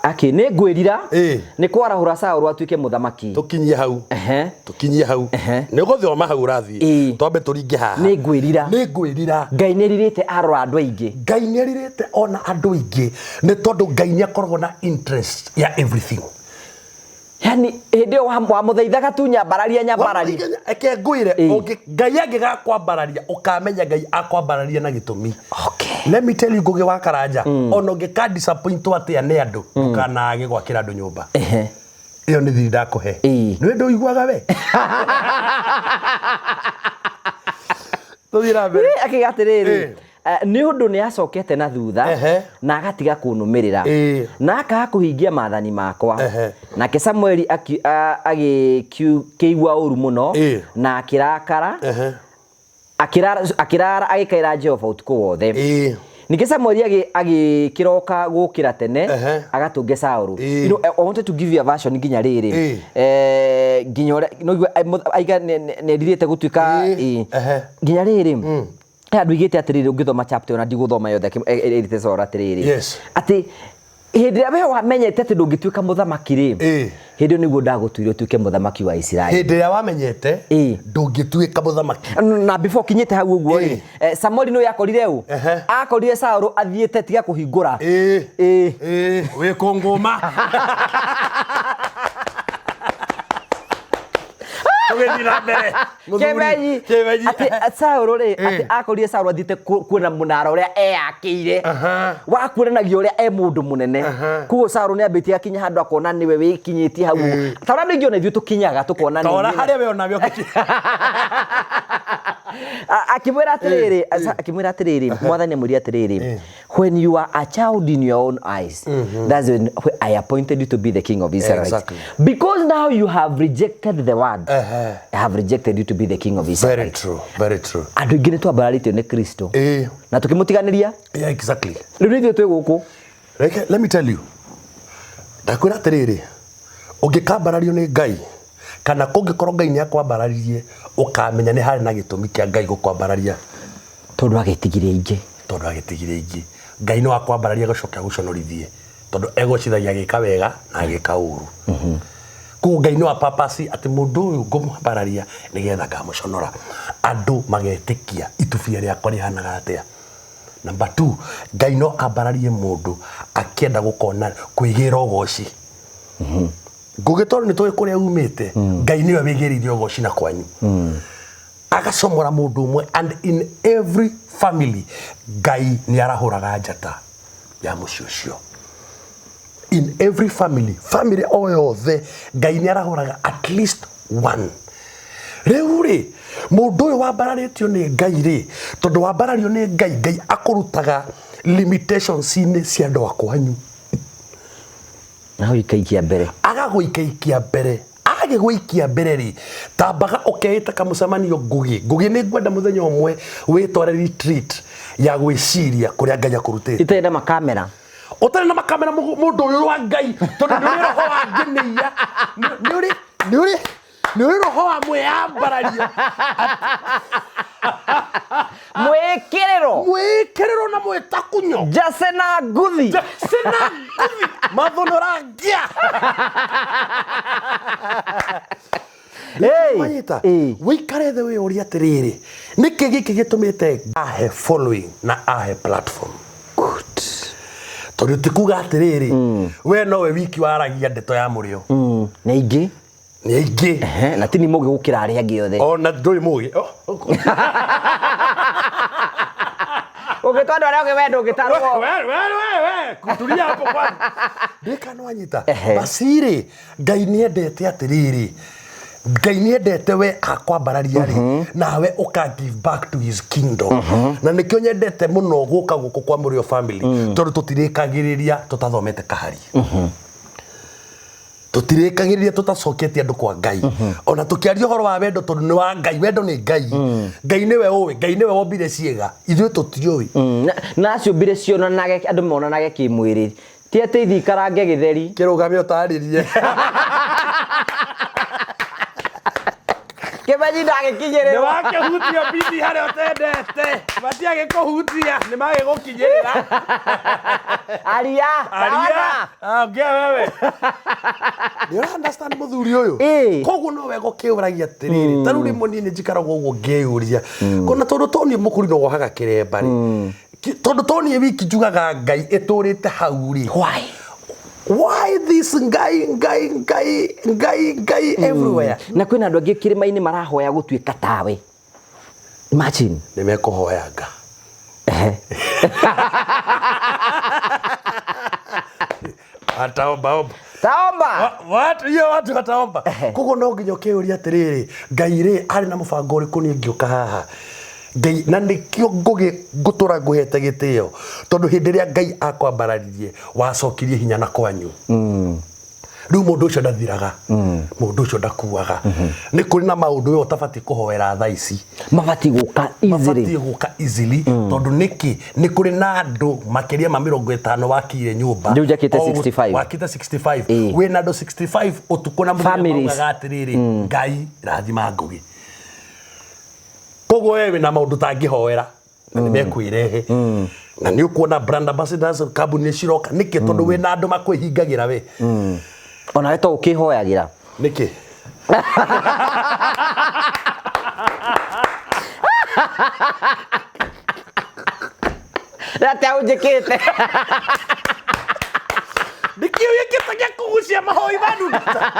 akĩ nĩ ngwĩrira Ĩĩ. nĩ kwarahũra Saũlũ atuĩke mũthamaki. Tũkinyie hau. Ehe. Tũkinyie hau. Ehe. Nĩ ũgũthoma hau ũrathiĩ. Ĩĩ. Twambe tũringe haha. Nĩ ngwĩrira. Nĩ ngwĩrira. Ngai nĩ erirĩte arora andũ aingĩ. Ngai nĩ erirĩte ona andũ aingĩ nĩ tondũ Ngai nĩ akoragwo na interest ya everything. Yani hĩndĩ ĩyo wamũthaithaga tu nyambararia nyambararia. Eke ngwĩre Ĩĩ. Ngai angĩgakwambararia ũkamenya Ngai akwambararia na gĩtũmi. Okay. Let me tell you Ngũgĩ wa Karanja ona ũngĩka disappoint atĩa nĩ andũ ndũkanage gwakĩra andũ nyũmba. Ehe. Ĩyo nĩ thiri ndakũhe. Ĩĩ. Nĩ ũndũ ũiguaga we? Tũthiĩ na mbere. Akiuga atĩrĩrĩ, Ĩĩ. Nĩ ũndũ nĩ acokete na thutha Ehe. na agatiga kũnũmĩrĩra Ĩĩ. na akaga kũhingia maathani makwa. Ehe. Nake Samueli agĩkĩigua ũru mũno Ĩĩ. na akĩrakara Ehe. akĩrara agĩkaĩra Jehova ũtukũ wothe. Ĩĩ. Ningĩ Samueli agĩkĩroka gũkĩra tene Ehe. agatũnge Saũlũ. Ĩĩ. You know, I wanted to give you a version nginya rĩrĩ Ĩĩ. Nginya ũrĩa no igue aiga nĩerirĩte gũtuĩka Ĩĩ. ĩĩ. Ehe. Nginya rĩrĩ he andũ igĩte atĩrĩrĩ ũngĩthoma chapter ona ndigũthoma yothe ĩrĩte Saũlũ atĩrĩrĩ Yes. atĩ hĩndĩ ĩrĩa we wamenyete atĩ ndũngĩtuĩka mũthamaki rĩ Ĩĩ. hĩndĩ ĩyo nĩguo ndagũtuire ũtuĩke mũthamaki wa Isiraeli. Hĩndĩ ĩrĩa wamenyete Ĩĩ. ndũngĩtuĩka mũthamaki. Na before kinyĩte hau ũguo rĩ Ĩĩ. Samueli nĩ akorire ũ Ehe. akorire Saũlũ athiĩte tiga kũhingũra. Ĩĩ. Ĩĩ. Ĩĩ, wĩ kũngũma. Tũgĩthiĩ na mbere. Mũthuri. Kĩmenyi Kĩmenyi. atĩ Saũlũ rĩ atĩ Ĩĩ. akorire Saũlũ athiĩte kuona mũnara ũrĩa eyakĩire Aha. wa kuonanagia ũrĩa e mũndũ mũnene. Koguo Saũlũ nĩ ambĩtie akinya handũ akona nĩwe wĩkinyĩtie hau Ĩĩ. ta ũrĩa andũ aingĩ ona ithuĩ tũkinyaga tũkona Ta ũrĩa nĩ harĩa we onawe ũgĩkinya. Akĩmwĩra atĩrĩrĩ akĩmwĩra atĩrĩrĩ mwathani amwĩrire atĩrĩrĩ Ĩĩ. When you are a child in your own eyes, that's when I appointed you to be the king of Israel. Exactly. Because now you have rejected the word, Ehe. I have rejected you to be the king of Israel. Very true, very true. Andũ aingĩ nĩ twambararĩtio nĩ Kristo Ĩĩ. na tũkĩmũtiganĩria. Yeah, exactly. Rĩu nĩ ithuĩ twĩ gũkũ. Reke, let me tell you. Ndakwĩra atĩrĩrĩ, ũngĩkambarario nĩ Ngai kana kũngĩkorwo Ngai nĩ akwambararirie ũkamenya nĩ harĩ na gĩtũmi kĩa Ngai gũkwambararia Tondũ agĩtigire ingĩ. Tondũ agĩtigire ingĩ. Ngai no akwambararia gũcoka gũconorithie tondũ egocithagia agĩka wega na agĩka ũru. Koguo Ngai no apapasi atĩ mũndũ ũyũ ngũmwambararia nĩgetha ngamũconora andũ magetĩkia itubia rĩakwa rĩhanaga atĩa. Number 2, Ngai no ambararie mũndũ akĩenda gũkona kwĩgĩra ũgoci. Ngũgĩ tondũ nĩ tũĩ kũrĩa umĩte, Ngai nĩwe wĩgĩrĩire ũgoci na kwanyu. Agacomora mũndũ ũmwe and in every family Ngai nĩ arahũraga njata ya mũciĩ ũcio. In every family, family o yothe Ngai nĩ arahũraga at least one. Rĩu rĩ, mũndũ ũyũ wambararĩtio nĩ Ngai rĩ, tondũ wambarario nĩ Ngai, Ngai akũrutaga limitations-inĩ cia andũ a kwanyu. Na hau ikaikia mbere. Agagũikaikia mbere. Agĩgũikia mbere rĩ, tambaga ũkeĩta kamũcemanio. Ngũgĩ, Ngũgĩ, nĩ ngwenda mũthenya ũmwe wĩtware retreat ya gwĩciria kũrĩa Ngai akũrutĩte. Itarĩ na makamera. Ũtarĩ na makamera. Mũndũ ũyũ wa Ngai, tondũ nĩ ũrĩ roho wa ngĩnĩia, nĩ ũrĩ roho wa mwĩyambarario. Mwĩkĩrĩro. Mwĩkĩrĩro na mwĩtakunyo. Njace na nguthi. Sina nguthi mathũnũrangia. Hey! Wanyita? Ĩĩ. Wĩikare thĩ wĩyũrie atĩrĩrĩ, nĩkĩ gĩkĩ gĩtũmĩte ahe following na ahe platform? Good. Tondũ ti kuga atĩrĩrĩ, we nowe wiki waragia ndeto ya mũrĩo. Na ingĩ. Nĩ aingĩ. Ehe, na tini mũgĩ gũkĩra arĩa angĩ othe. Ona ndũrĩ mũgĩ. Oh, Ũngĩtwa andũ arĩa angĩ, we ndũngĩtarwo. We, we, we, we, kutulia hapo kwanza. Ndĩka nĩwanyita? Ehe. Basi rĩ, Ngai nĩendete atĩrĩrĩ, Ngai nĩendete we akwambararia rĩ, nawe ũka give back to his kingdom. Na nĩkĩo nyendete mũno gũka gũkũ kwa Mũrĩo family, tondũ tũtirĩkagĩrĩria tũtathomete kahari, tũtirĩkagĩrĩria tũtacoketie andũ kwa Ngai. Ona tũkĩaria ũhoro wa wendo, tondũ nĩ wa Ngai, wendo nĩ Ngai. Ngai nĩwe ũĩ, Ngai nĩwe wombire ciĩga, ithuĩ tũtiũĩ. Na aciũmbire cionanage, andũ monanage kĩmwĩrĩ, ti atĩ ithi ikarange gĩtheri. Kĩrũgame ũtarĩrie. Kĩmenyi Nĩ ndagĩkinyĩrĩrwo. Wakĩhutia bithi harĩa ũtendete, matiagĩkũhutia, nĩ magĩgũkinyĩrĩra. Aria. Aria. Ongea wewe, nĩ ũra understand mũthuri ũyũ? Ĩĩ. Koguo no wega ũkĩũragia atĩrĩrĩ, ta rĩu rĩmwe niĩ nĩ njikaragwo ũguo ngĩyũria kona, tondũ to niĩ mũkũrinũ wohaga kĩremba rĩ, tondũ to niĩ wiki njugaga Ngai ĩtũrĩte hau rĩ. Why? Why this Ngai, Ngai, Ngai, Ngai, Ngai everywhere? Na kwĩna andũ angĩ kĩrĩma-inĩ marahoya gũtuĩka tawe, imagine. Nĩ mekũhoyanga. Wataombaomba. Taomba. Watu hiyo watu wataomba. Koguo no nginya ũkĩũria atĩrĩrĩ, Ngai rĩ, arĩ na mũbango ũrĩkũ niĩ ngĩũka haha? Ngai, na nĩkĩo ngũgĩ ngũtũra ngũhete gĩtĩo, tondũ hĩndĩ ĩrĩa Ngai akwambararirie, wacokirie hinya na kwanyu. Rĩu mũndũ ũcio ndathiraga, mũndũ ũcio ndakuaga. Nĩ kũrĩ na maũndũ we ũtabatiĩ kũhoera thaa ici. Mabatiĩ gũka easily. Mabatiĩ gũka easily. Tondũ nĩkĩ? Nĩ kũrĩ na andũ makĩria ma 50 wakire nyũmba. Rĩu njakĩte 65. Wakĩte 65. Ĩĩ. Wĩna andũ 65 ũtukũ na mũthenya Families. maugaga atĩrĩrĩ, Ngai rathima Ngũgĩ. Koguo we wĩna maũndũ tangĩhoera na nĩ mekwĩrehe, na nĩ ũkuona brand ambassadors, kambuni nĩ ciroka. Nĩkĩ? Tondũ wĩna andũ makwĩhingagĩra we. Onawe to ũkĩhoyagĩra. Nĩkĩ? Atĩa ũnjĩkĩte? Nĩkĩ wĩkĩte gĩa kũgucia mahoi ma ndungata?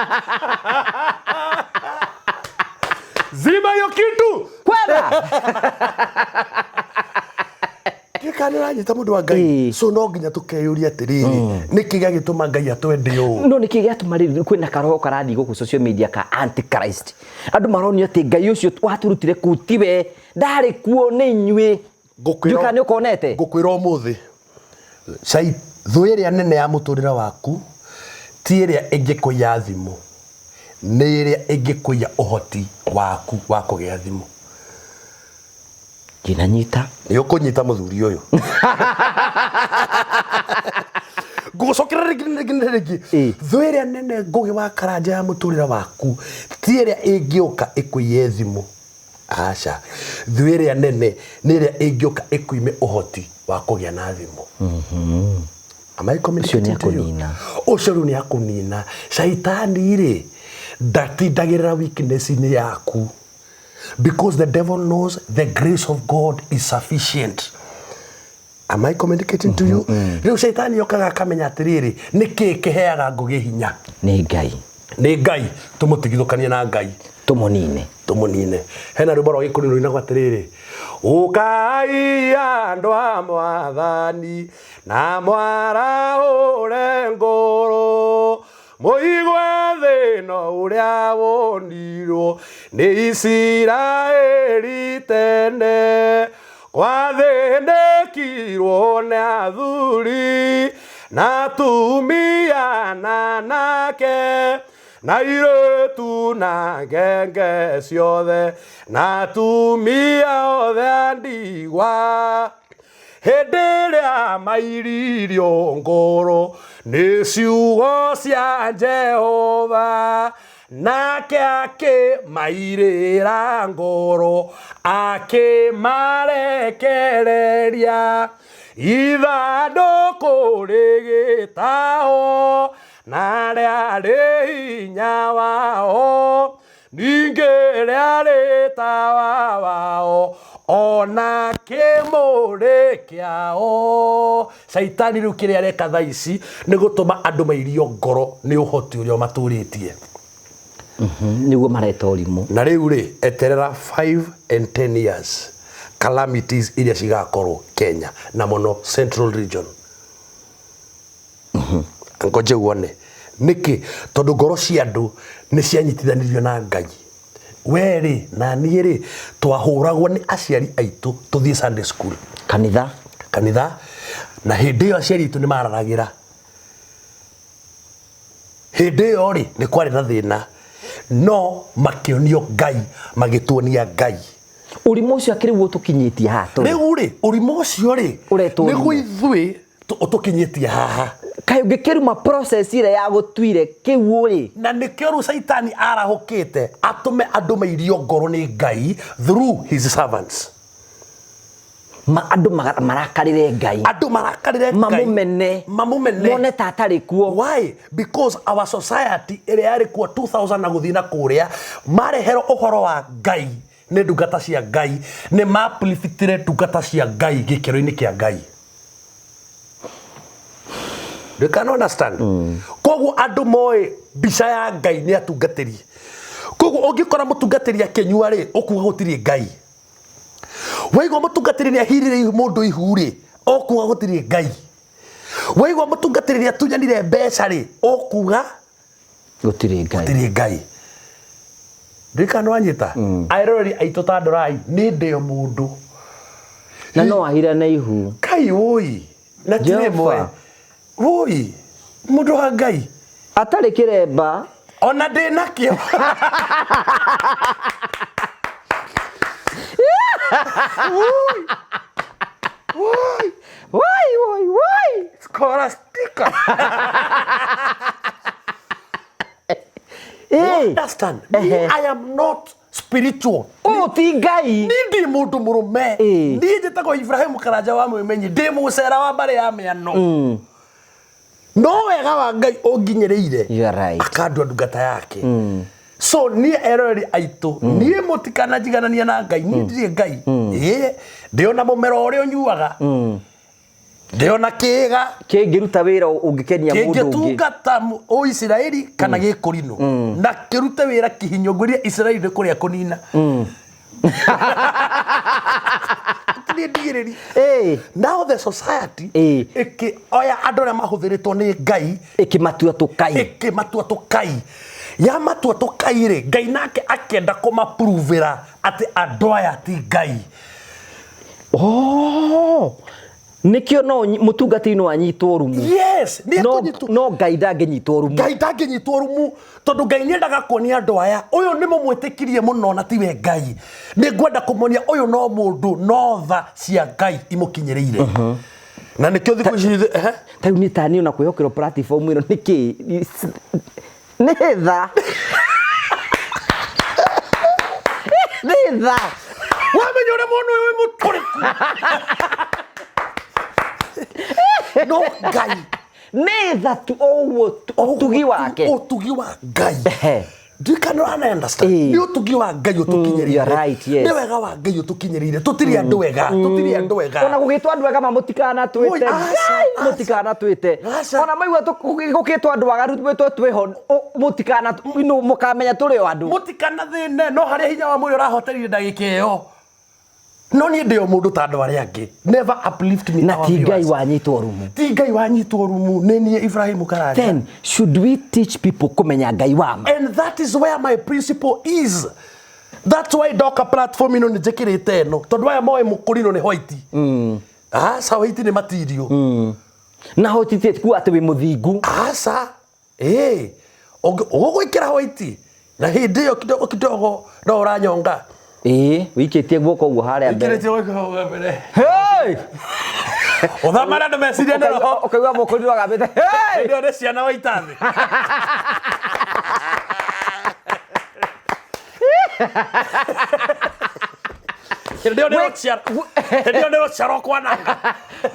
Zima hiyo kitu. Kwenda. Gĩka nĩ ũranyita, mũndũ wa Ngai? Ĩĩ. So no nginya tũkeyũria atĩrĩrĩ, nĩkĩ gĩagĩtũma Ngai atwende ũũ? No nĩkĩ gĩatũma rĩrĩ kwĩna karoho karathiĩ gũkũ social media ka antichrist? Andũ maronio atĩ Ngai ũcio watũrutire kũu tiwe, ndarĩ kuo, nĩ inyuĩ. Ndiũĩ kana nĩ ũkonete. Ngũkwĩra ũmũthĩ cai, thũ ĩrĩa nene ya mũtũrĩre waku ti ĩrĩa ĩngĩkũiya thimũ, nĩ ĩrĩa ĩngĩkũiya ũhoti waku wa kũgĩa thimũ. Ndinanyita. Nĩ ũkũnyita, mũthuri ũyũ. Ngũgũcokera rĩngĩ na rĩngĩ na rĩngĩ. Ĩĩ. Thũ ĩrĩa nene, Ngũgĩ wa Karanja, ya mũtũrĩre waku ti ĩrĩa ĩngĩũka ĩkũiye thimũ, aca. Thũ ĩrĩa nene nĩ ĩrĩa ĩngĩũka ĩkũime ũhoti wa kũgĩa na thimũ. Am I communicating to you? Akũnina. Ũcio rĩu nĩ akũnina. Caitani rĩ, ndatindagĩrĩra weakness-inĩ yaku, because the devil knows the grace of God is sufficient. Am I communicating to you? Rĩu caitani okaga akamenya atĩrĩrĩ, nĩ kĩĩ kĩheaga Ngũgĩ hinya? Nĩ Ngai. Nĩ Ngai. Tũmũtigithũkanie na Ngai. Tũmũnine. Tũmũnine. Hena rwĩmbo rwa gĩkũrinũ rũinagwo atĩrĩrĩ, ũkai andũ a mwathani na mwarahũre ngũrũ, mũigue thĩna ũrĩa wonirwo nĩ Isiraeli tene, gwathĩnĩkirwo nĩ athuri na atumia na anake. Na airĩtu na ngenge ciothe na atumia othe a ndigwa hĩndĩ ĩrĩa mairirio ngoro nĩ ciugo cia Jehova nake akĩmairĩra ngoro akĩmarekereria ithandũkũ rĩgĩtahwo na rĩarĩ hinya wao ningĩ rĩarĩ tawa wao ona kĩmũrĩ kĩao. Caitani rĩu kĩrĩa areka thaa ici nĩ gũtũma andũ mairio ngoro nĩ ũhoti ũrĩa ũmatũrĩtie. Nĩguo mareta ũrimũ. Na rĩu rĩ, eterera 5 and 10 years calamities iria cigakorwo Kenya na mũno Central Region. Ngoje wone nĩkĩ? Tondũ ngoro cia andũ nĩ cianyitithanirio na Ngai. We rĩ na niĩ rĩ, twahũragwo nĩ aciari aitũ tũthiĩ Sunday school. Kanitha. Kanitha. Na hĩndĩ ĩyo aciari aitũ nĩ mararagĩra. Hĩndĩ ĩyo rĩ, nĩ kwarĩ na thĩna, no makĩonio Ngai, magĩtuonia Ngai. Ũrimũ ũcio akĩrĩ guo ũtũkinyĩtie haha tũrĩ. Rĩu rĩ, ũrimũ ũcio rĩ, Ũretwo nĩguo ũrimũ. ithuĩ ũtũkinyĩtie haha. Kaĩ ũngĩkĩruma process ĩrĩa ya gũtuire kĩu rĩ. Na nĩkĩo rĩu Caitani arahũkĩte atũme andũ mairio ngoro nĩ Ngai through his servants. Ma, andũ marakarĩre Ngai. Andũ marakarĩre Ngai. Mamũmene. Mamũmene. Mone ta atarĩ kuo. Why? Because our society ĩrĩa yarĩ kuo 2000 na gũthiĩ na kũrĩa, mareherwo ũhoro wa Ngai nĩ ndungata cia Ngai, nĩ ma-upliftire ndungata cia Ngai gĩkĩro-inĩ kĩa Ngai. You can understand? Koguo andũ moĩ mbica ya Ngai nĩ atungatĩri. Koguo ũngĩkora mũtungatĩri akĩnyua rĩ, ũkuga gũtirĩ Ngai. Waigua mũtungatĩri nĩ ahirire mũndũ ihu rĩ, ũkuga gũtirĩ Ngai. Waigua mũtungatĩri nĩ atunyanire mbeca rĩ, ũkuga Gũtirĩ Ngai. Gũtirĩ Ngai. Ndirikana wanyita? Airoreri aitũ ta ndorai, nĩ ndĩ o mũndũ. Na no ahirane ihu. Kai woi. Na ti Jehova. rĩmwe. Woi. Mũndũ wa Ngai. Atarĩ kĩremba. Ona ndĩ nakĩo. Woi. Woi. Woi, woi, woi. Scholastica. Hey. Understand? Me, I am not spiritual. Ũyũ ti Ngai. Niĩ ndĩ mũndũ mũrũme. Niĩ njĩtagwo Ibrahim Karanja wa Mwĩmenyi. Ndĩ mũcera wa mbarĩ ya mĩano. No wega wa Ngai ũnginyĩrĩire. You are right. Akandua ndungata yake. So niĩ eroreri aitũ, niĩ mũtikananjiganania na Ngai, niĩ ndirĩ Ngai. Ĩĩ, ndĩ ona mũmero ũrĩa ũnyuaga. Ndĩ ona kĩĩga. Kĩngĩruta wĩra ũngĩkenia mũndũ ũngĩ. Kĩngĩtungata Ũisiraeli kana gĩkũrinũ. Na kĩrute wĩra kĩhinyo, ngwĩrire Isiraeli nĩ kũrĩa kũnina. Nĩ ndigĩrĩri. Now the society ĩkĩoya andũ arĩa mahũthĩrĩtwo nĩ Ngai, ĩkĩmatua tũkai. Ĩkĩmatua tũkai. Ya matua tũkai rĩ, Ngai nake akĩenda kũmapruvĩra atĩ andũ aya ti Ngai. Oh, nĩkĩo no mũtungatĩri no anyitwo rumu. Yes, nĩ No, ekũnyitwo. no Ngai ndangĩnyitwo rumu. Ngai ndangĩnyitwo rumu tondũ Ngai nĩendaga kuonia andũ aya ũyũ nĩ mũmwĩtĩkirie mũno na tiwe Ngai. Nĩ ngwenda kũmonia ũyũ no mũndũ, no tha cia Ngai imũkinyĩrĩire. Na nĩkĩo thikũ ici Ta rĩu niĩ ta niĩ ona kwĩhokerwo platform ĩno nĩkĩ? Nĩ tha. Nĩ tha. Wamenya ũrĩa mwana ũyũ wĩ mũtũrĩku. No Ngai. Nĩ tha tu, o ũguo tu, ũtugi wake. Ũtugi wa Ngai. Ndirikana ũrana understand. Nĩ ũtugi wa Ngai ũtũkinyĩrĩire. You are right, yes. Nĩ wega wa Ngai ũtũkinyĩrĩire. Tũtirĩ andũ ega, tũtirĩ andũ ega. Ona gũgĩtwo andũ ega ma mũtikanatwĩte. Oi, aca, Ngai, aca. mũtikanatwĩte. Aca. Ona maigua gũkĩtwo andũ aganu twĩtwo twĩho, mũtikana, no, mũkamenya tũrĩ o andũ. Mũtikanathĩne, no harĩa hinya wa mwĩrĩ ũrahoterire ndagĩka ĩyo. No niĩ ndĩ o mũndũ ta andũ arĩa angĩ. Never uplift me, Na our ti Ngai viewers. wanyitwo rumu. Ti Ngai wanyitwo rumu, nĩ niĩ Ibrahim Karanja. Then, should we teach people kũmenya Ngai wa ma? And that is where my principle is. That's why ndoka platform ĩno nĩ njĩkĩrĩte ĩno. Tondũ aya moĩ mũkũrinũ nĩ white. Aca, white nĩ material. Na white ti kuga atĩ wĩ mũthingu. Aca. Ũgũgwĩkĩra white na hĩndĩ ĩyo kidogo kidogo no ũranyonga. Ĩĩ, wĩikĩtie guoko ũguo harĩa mbere. Wĩkĩrĩtie guoko hau mbere. Hey! Ũthamare andũ mecirie nĩ roho. Ũkaigua mũkũrirwo agambĩte. Hey! Hĩndĩ ĩyo nĩ ciana waita thĩ. Hĩndĩ ĩyo nĩ rũciaro. Hĩndĩ ĩyo nĩ rũciaro kwananga.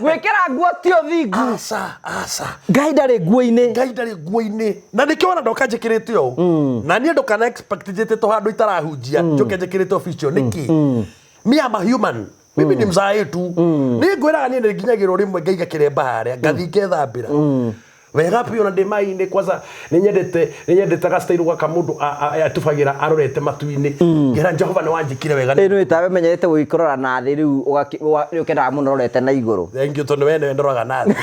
Gwĩkĩra nguo ti ũthingu. Aca, aca. Ngai ndarĩ nguo-inĩ. Ngai ndarĩ nguo-inĩ. Na nĩkĩo wona ndoka njĩkĩrĩte ũũ. Na niĩ ndũkana expect njĩtĩtwo handũ itarahunjia njoke njĩkĩrĩte official nĩkĩ? Me am a human. Mimi ni mzae tu. Niĩ ngwĩraga niĩ nĩ nginyagĩrwo rĩmwe ngaiga kĩremba harĩa ngathiĩ ngethambĩra. Wega biũ na ndĩ maĩ-inĩ kwanza nĩ nyendete nĩ nyendete ga style gaka mũndũ atubagĩra arorete matu-inĩ. Ngera Jehova nĩ wanjĩkire wega. Ĩĩ nĩ tawe menyerete gũgĩkũrora na thĩ rĩu rĩu ũkendaga mũno ũrorete na igũrũ. Thank you tondũ we nĩwe ndoraga na thĩ.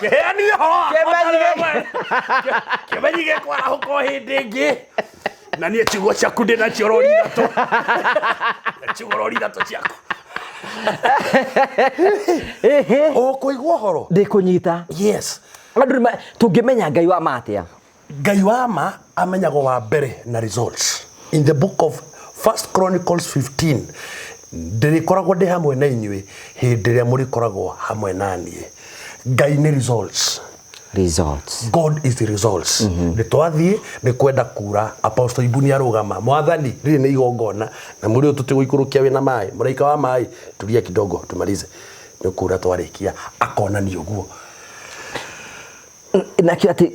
Kĩheanire ũhoro wakwa ũtarĩ we. Kĩmenyi gĩkwarahũka o hĩndĩ ĩngĩ. Na niĩ ciugo ciaku ndĩ nacio rori ithatũ. Ciugo rori ithatũ ciaku. Ũkũigua ũhoro? Ndĩkũnyita. Yes. Andũ nĩma- tũngĩmenya Ngai wa ma atĩa? Ngai wa ma amenyagwo wa mbere na results. In the book of First Chronicles 15 ndĩrĩkoragwo ndĩ hamwe na inyuĩ hĩndĩ ĩrĩa mũrĩkoragwo hamwe na niĩ. Ngai nĩ results. Results. God is the results. Nĩ twathiĩ nĩ kwenda kura Apostle Ibu nĩ arũgama mwathani rĩrĩ nĩ igongona na mũrĩ ũyũ tũtigũikũrũkia wĩna maĩ mũraika wa maĩ tulia kidogo tumalize nĩ kura twarĩkia akonania ũguo. Nakĩo atĩ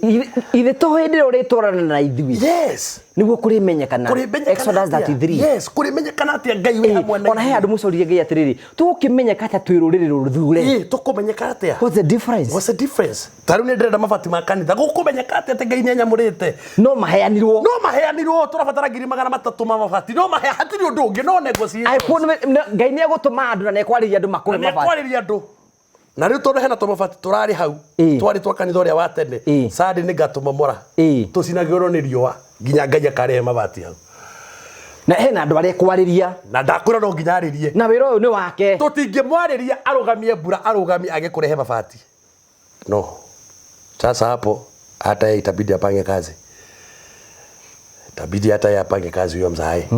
ithe to hĩndĩ ĩrĩa ũrĩtwarana na ithuĩ. Yes. Nĩguo kũrĩmenyekana. Kũrĩmenyekana Exodus atĩa? 33. Yes, kũrĩmenyekana atĩa Ngai wĩ hamwe na Ona he ithuĩ? andũ mũcoririe Ngai atĩrĩrĩ, tũgũkĩmenyeka atĩa twĩ rũrĩrĩ rũthure? Ĩĩ, tũkũmenyeka atĩa? What's the difference? What's the difference? Ta rĩu nĩ ndĩrenda mabati ma kanitha. Gũkũmenyeka atĩa atĩ Ngai nĩ anyamũrĩte? No maheanirwo. No maheanirwo, tũrabatara 300,000 ma mabati. No mahe, hatirĩ ũndũ ũngĩ, no negotiations. Angĩkorwo Ngai nĩ egũtũma andũ na nĩ ekwarĩria andũ makũhe Na nĩ mabati. ekwarĩria andũ. Na rĩu tondũ hena tũmabati tũrarĩ hau, twarĩ twa kanitha ũrĩa wa tene, Sunday nĩ ngatũmomora. Tũcinagĩrwo nĩ riũa nginya Ngai akarehe mabati hau. Na hena andũ arĩa ekwarĩria. Na ndakwĩra no nginya arĩrie. Na wĩra ũyũ nĩ wake. Tũtingĩmwarĩria arũgamie mbura, arũgamie age kũrehe mabati. No. Sasa hapo hata yeye itabidi apange kazi. Itabidi hata yeye apange kazi huyo mzae.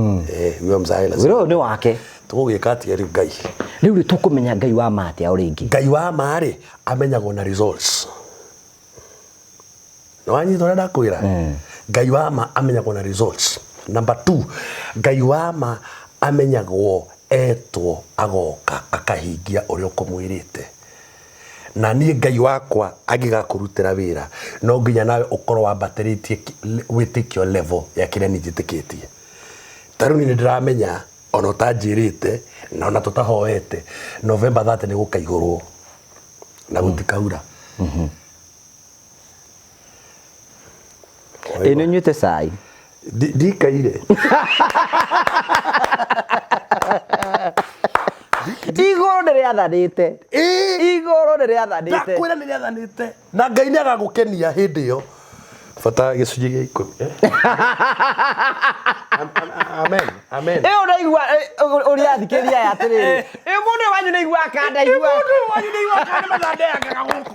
Huyo mzae lazima. Wĩra ũyũ nĩ wake. Tũgũgĩka atĩa rĩu Ngai? Rĩu rĩ tũkũmenya Ngai wa ma atĩa o rĩngĩ? Ngai wa ma rĩ amenyagwo na results. Nĩ wanyita ũrĩa ndakwĩra? Ngai wa ma amenyagwo na results. Number 2, Ngai wa ma amenyagwo etwo agoka akahingia ũrĩa ũkũmwĩrĩte. Na niĩ Ngai wakwa angĩgakũrutĩra wĩra no nginya nawe ũkorwo wambatĩrĩtie wĩtĩkio level ya kĩrĩa niĩ njĩtĩkĩtie. Ta rĩu niĩ nĩndĩramenya ona ũtanjĩrĩte na ona tũtahoete November 30 nĩ gũkaihũrwo na gũtikaura. Ĩĩ nĩ ũnyuĩte cai? Ndikaire. Igũrũ nĩ rĩathanĩte. Igũrũ nĩ rĩathanĩte. Ndakwĩra nĩ rĩathanĩte. Na Ngai nĩ agagũkenia hĩndĩ ĩyo. Bata gĩcunjĩ gĩa ikũmi. Amen. Amen. Ĩyo ũraigua ũrĩa athikĩrĩria aya atĩrĩrĩ. Ĩ mũndũ ũyũ wanyu nĩ aiguaga kana ndaiguaga. Mũndũ ũyũ wanyu nĩ aiguaga kana mathandeangaga gũkũ.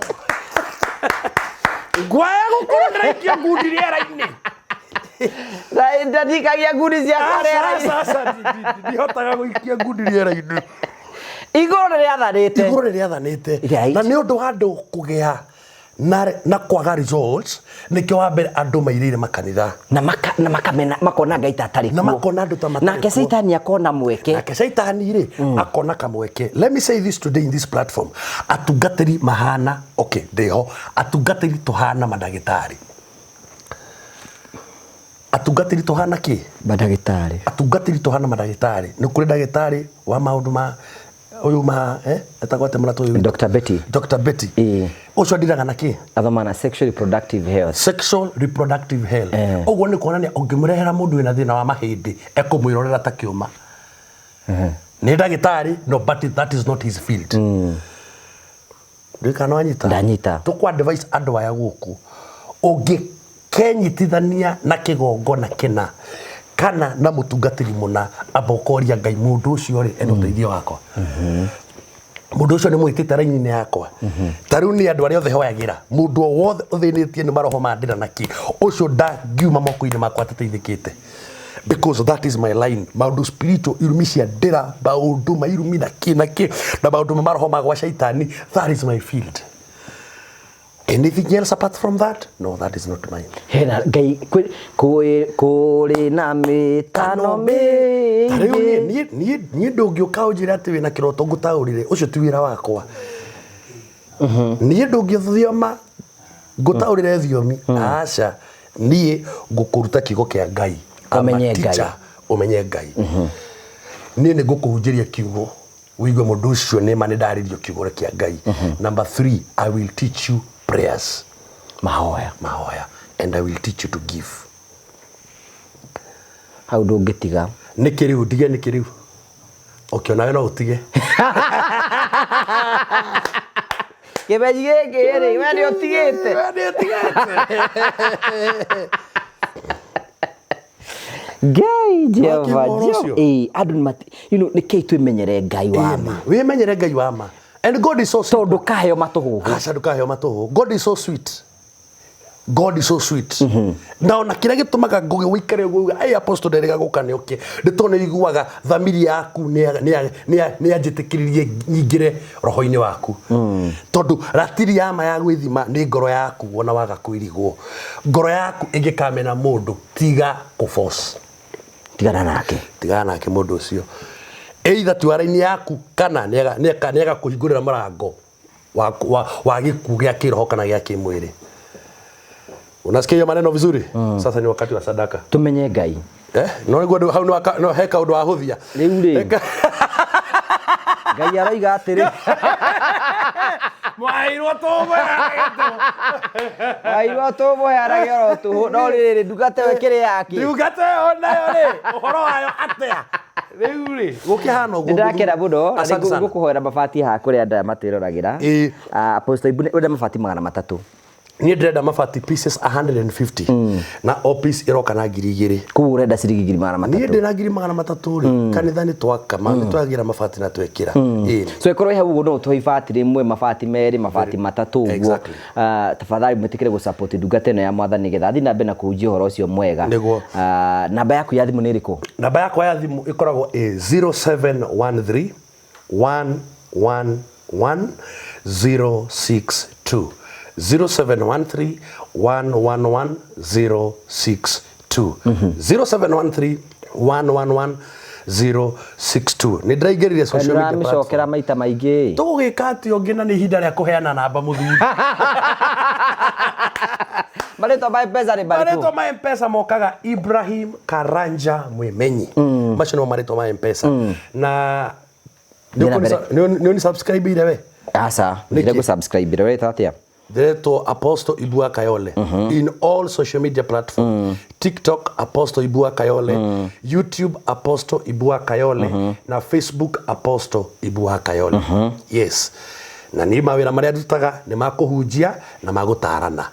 Ngwaya gũkorwo ndĩraikia ngundi rĩera-inĩ. Ndandikagia ngundi ciakwa rĩera-inĩ. Aca, aca, ndihotaga gũikia ngundi rĩera-inĩ. Igũrũ nĩ rĩathanĩte. Igũrũ nĩ rĩathanĩte. Right. Na nĩ ũndũ wa andũ kũgĩa na kwaga results nĩkĩo wa mbere andũ mairĩire makanitha. Na na makamena, makona Ngai ta atarĩ Na kuo. makona andũ ta matarĩ Nake kuo. Caitani akona mweke. Nake Caitani rĩ, akona kamweke. Let me say this today in this platform. Atungatĩri mahana, okay, ndĩho. Atungatĩri tũhana mandagĩtarĩ. Atungatĩri tũhana kĩ? Mandagĩtarĩ. Atungatĩri tũhana mandagĩtarĩ. Nĩ kũrĩ ndagĩtarĩ wa maũndũ ma ũyũ ma, etagwo atĩa mũrata ũyũ? Dr. Betty. Dr. Betty. Ĩĩ. Ũcio andiraga na kĩ? Athoma na sexual reproductive health. Sexual reproductive health. Ũguo nĩ kuonania ũngĩmũrehera mũndũ wĩna thĩna wa mahĩndĩ ekũmwĩrorera ta kĩũma. Nĩ ndagĩtarĩ, no, but that is not his field. Ndiũĩ kana nĩwanyita. Ndanyita. Tũkũ advise andũ aya gũkũ, ũngĩkenyitithania na kĩgongona kĩna kana na mũtungatĩri mũna, amba ũkoria Ngai, mũndũ ũcio rĩ ena ũteithio wakwa? Mũndũ ũcio nĩ mwĩtĩte raini-inĩ yakwa? Ta rĩu nĩ andũ arĩa othe hoyagĩra, mũndũ o wothe ũthĩnĩtie nĩ maroho ma ndĩra na kĩ, ũcio ndangiuma moko-inĩ makwa atateithĩkĩte, because that is my line. Maũndũ spiritual, irumi cia ndĩra, maũndũ ma irumi na kĩ na kĩ, na maũndũ ma maroho ma gwa caitani, that is my field. Anything else apart from that, no, that is not mine. Hena Ngai kũrĩ na mĩtano Ta rĩu mĩingĩ. Niĩ ndũngĩũka ũnjĩre atĩ wĩna kĩroto ngũtaũrĩre, ũcio ti wĩra wakwa. Niĩ ndũngĩthioma ngũtaũrĩre thiomi, aca. Niĩ ngũkũruta kiugo kĩa Ngai. I'm a Ũmenye Ngai. teacher, ũmenye Ngai. Niĩ nĩ ngũkũhunjĩria kiugo wĩigue mũndũ ũcio nĩ ma nĩ ndarĩrio kiugo kĩa Ngai. Number three, I will teach you prayers. Mahoya. Mahoya. And I will teach you to give. Hau ndũngĩtiga. Nĩkĩ rĩu ndige? Nĩkĩ rĩu ũkĩona we no ũtige? Kĩbeti gĩkĩ rĩ, we nĩ ũtigĩte. We nĩ ũtigĩte. Ngai Jehova. Ũhoro ũcio? Ĩĩ, andũ nĩ mati nĩkĩĩ twĩmenyere Ngai wa ma. Wĩmenyere Ngai wa ma. And God is so sweet. Tondũ ndũkaheo matũhũhũ. Aca, ndũkaheo matũhũ. God is so sweet. God is so sweet. Na ona kĩrĩa gĩtũmaga ngũgĩ ũikare ũguo uge, "Ai, apostle nderĩga gũka," nĩ ũkĩ nĩ tondũ nĩ ũiguaga thamiri yaku nĩ yanjĩtĩkĩririe nyingĩre roho-inĩ waku, tondũ ratiri ya ma ya gwĩthima nĩ ngoro yaku. Wona waga kwĩrigwo, ngoro yaku ĩngĩkamena mũndũ, tiga kũ-force. Tigana nake. Tigana nake mũndũ ũcio. Either ti wa raini yaku kana nĩaga kũhingũrĩra mũrango wa gĩkuũ gĩa kĩroho kana gĩa kĩmwĩrĩ. Unasikia hiyo maneno vizuri? Sasa ni wakati wa sadaka. Tumenye Ngai. Eh, no nĩguo hau no he kaũndũ wahũthia. Rĩu rĩ, Ngai aroiga atĩrĩ, Mwairwo tũmũheanage. Wairwo tũmũheanage oro tũhũ, no rĩrĩ, ndungata ĩyo ĩkĩrĩ yake. Ndungata ĩyo nayo rĩ, ũhoro wayo atĩa rĩu rĩ, gũkĩhana ũguo? Nĩ ndakena mũno na Asante sana. ngũkũhoera mabati haha kũrĩ andũ aya matwĩroragĩra. Ĩĩ. Ah, Apostle Ibu, ũrenda mabati 300? Niĩ ndĩrenda mabati pieces 150, na o piece ĩroka na 2000. Koguo ũrenda ciringi ngiri magana Niĩ matatũ. ndĩna 300,000 rĩ, kanitha nĩ twaka nĩ twagĩra mabati na twekĩra. Ĩĩ. So ĩkorwo ĩ hau ũguo, no ũtũhe ibati rĩmwe, mabati merĩ, mabati matatũ ũguo. Exactly. Ah, tafadhali mwĩtĩkĩre gũ-support ndungata ĩno ya Mwathani nĩgetha athiĩ na mbere na kũhunjia ũhoro ũcio mwega. Nĩguo. Ah, namba yaku ya thimũ nĩ ĩrĩkũ? Namba yakwa ya thimũ ĩkoragwo ĩ 0713 111 062, 0713 111 062, 0713 111 062. Nĩ ndĩraingĩrire social media platform. Nĩũramĩcokera maita maingĩ. Tũgũgĩka atĩ ũngĩ, na nĩ ihinda rĩa kũheana namba, mũthuri. Marĩtwa ma M-Pesa nĩ marĩkũ? Marĩtwa ma M-Pesa mokaga Ibrahim Karanja Mwimenyi. Macio nĩmo marĩtwa ma M-Pesa. Na Thiĩ na mbere. nĩ ũni subscribe ire we? Aca. Nĩkĩ? Ndire gũ-subscribe. Ũretwo atĩa? Ndĩretwo Apostle Ibua Kayole in all social media platform. TikTok Apostle Ibua Kayole, YouTube Apostle Ibua Kayole, na Facebook Apostle Ibua Kayole. Yes, na niĩ mawĩra marĩa ndutaga nĩ ma kũhunjia na ma gũtarana,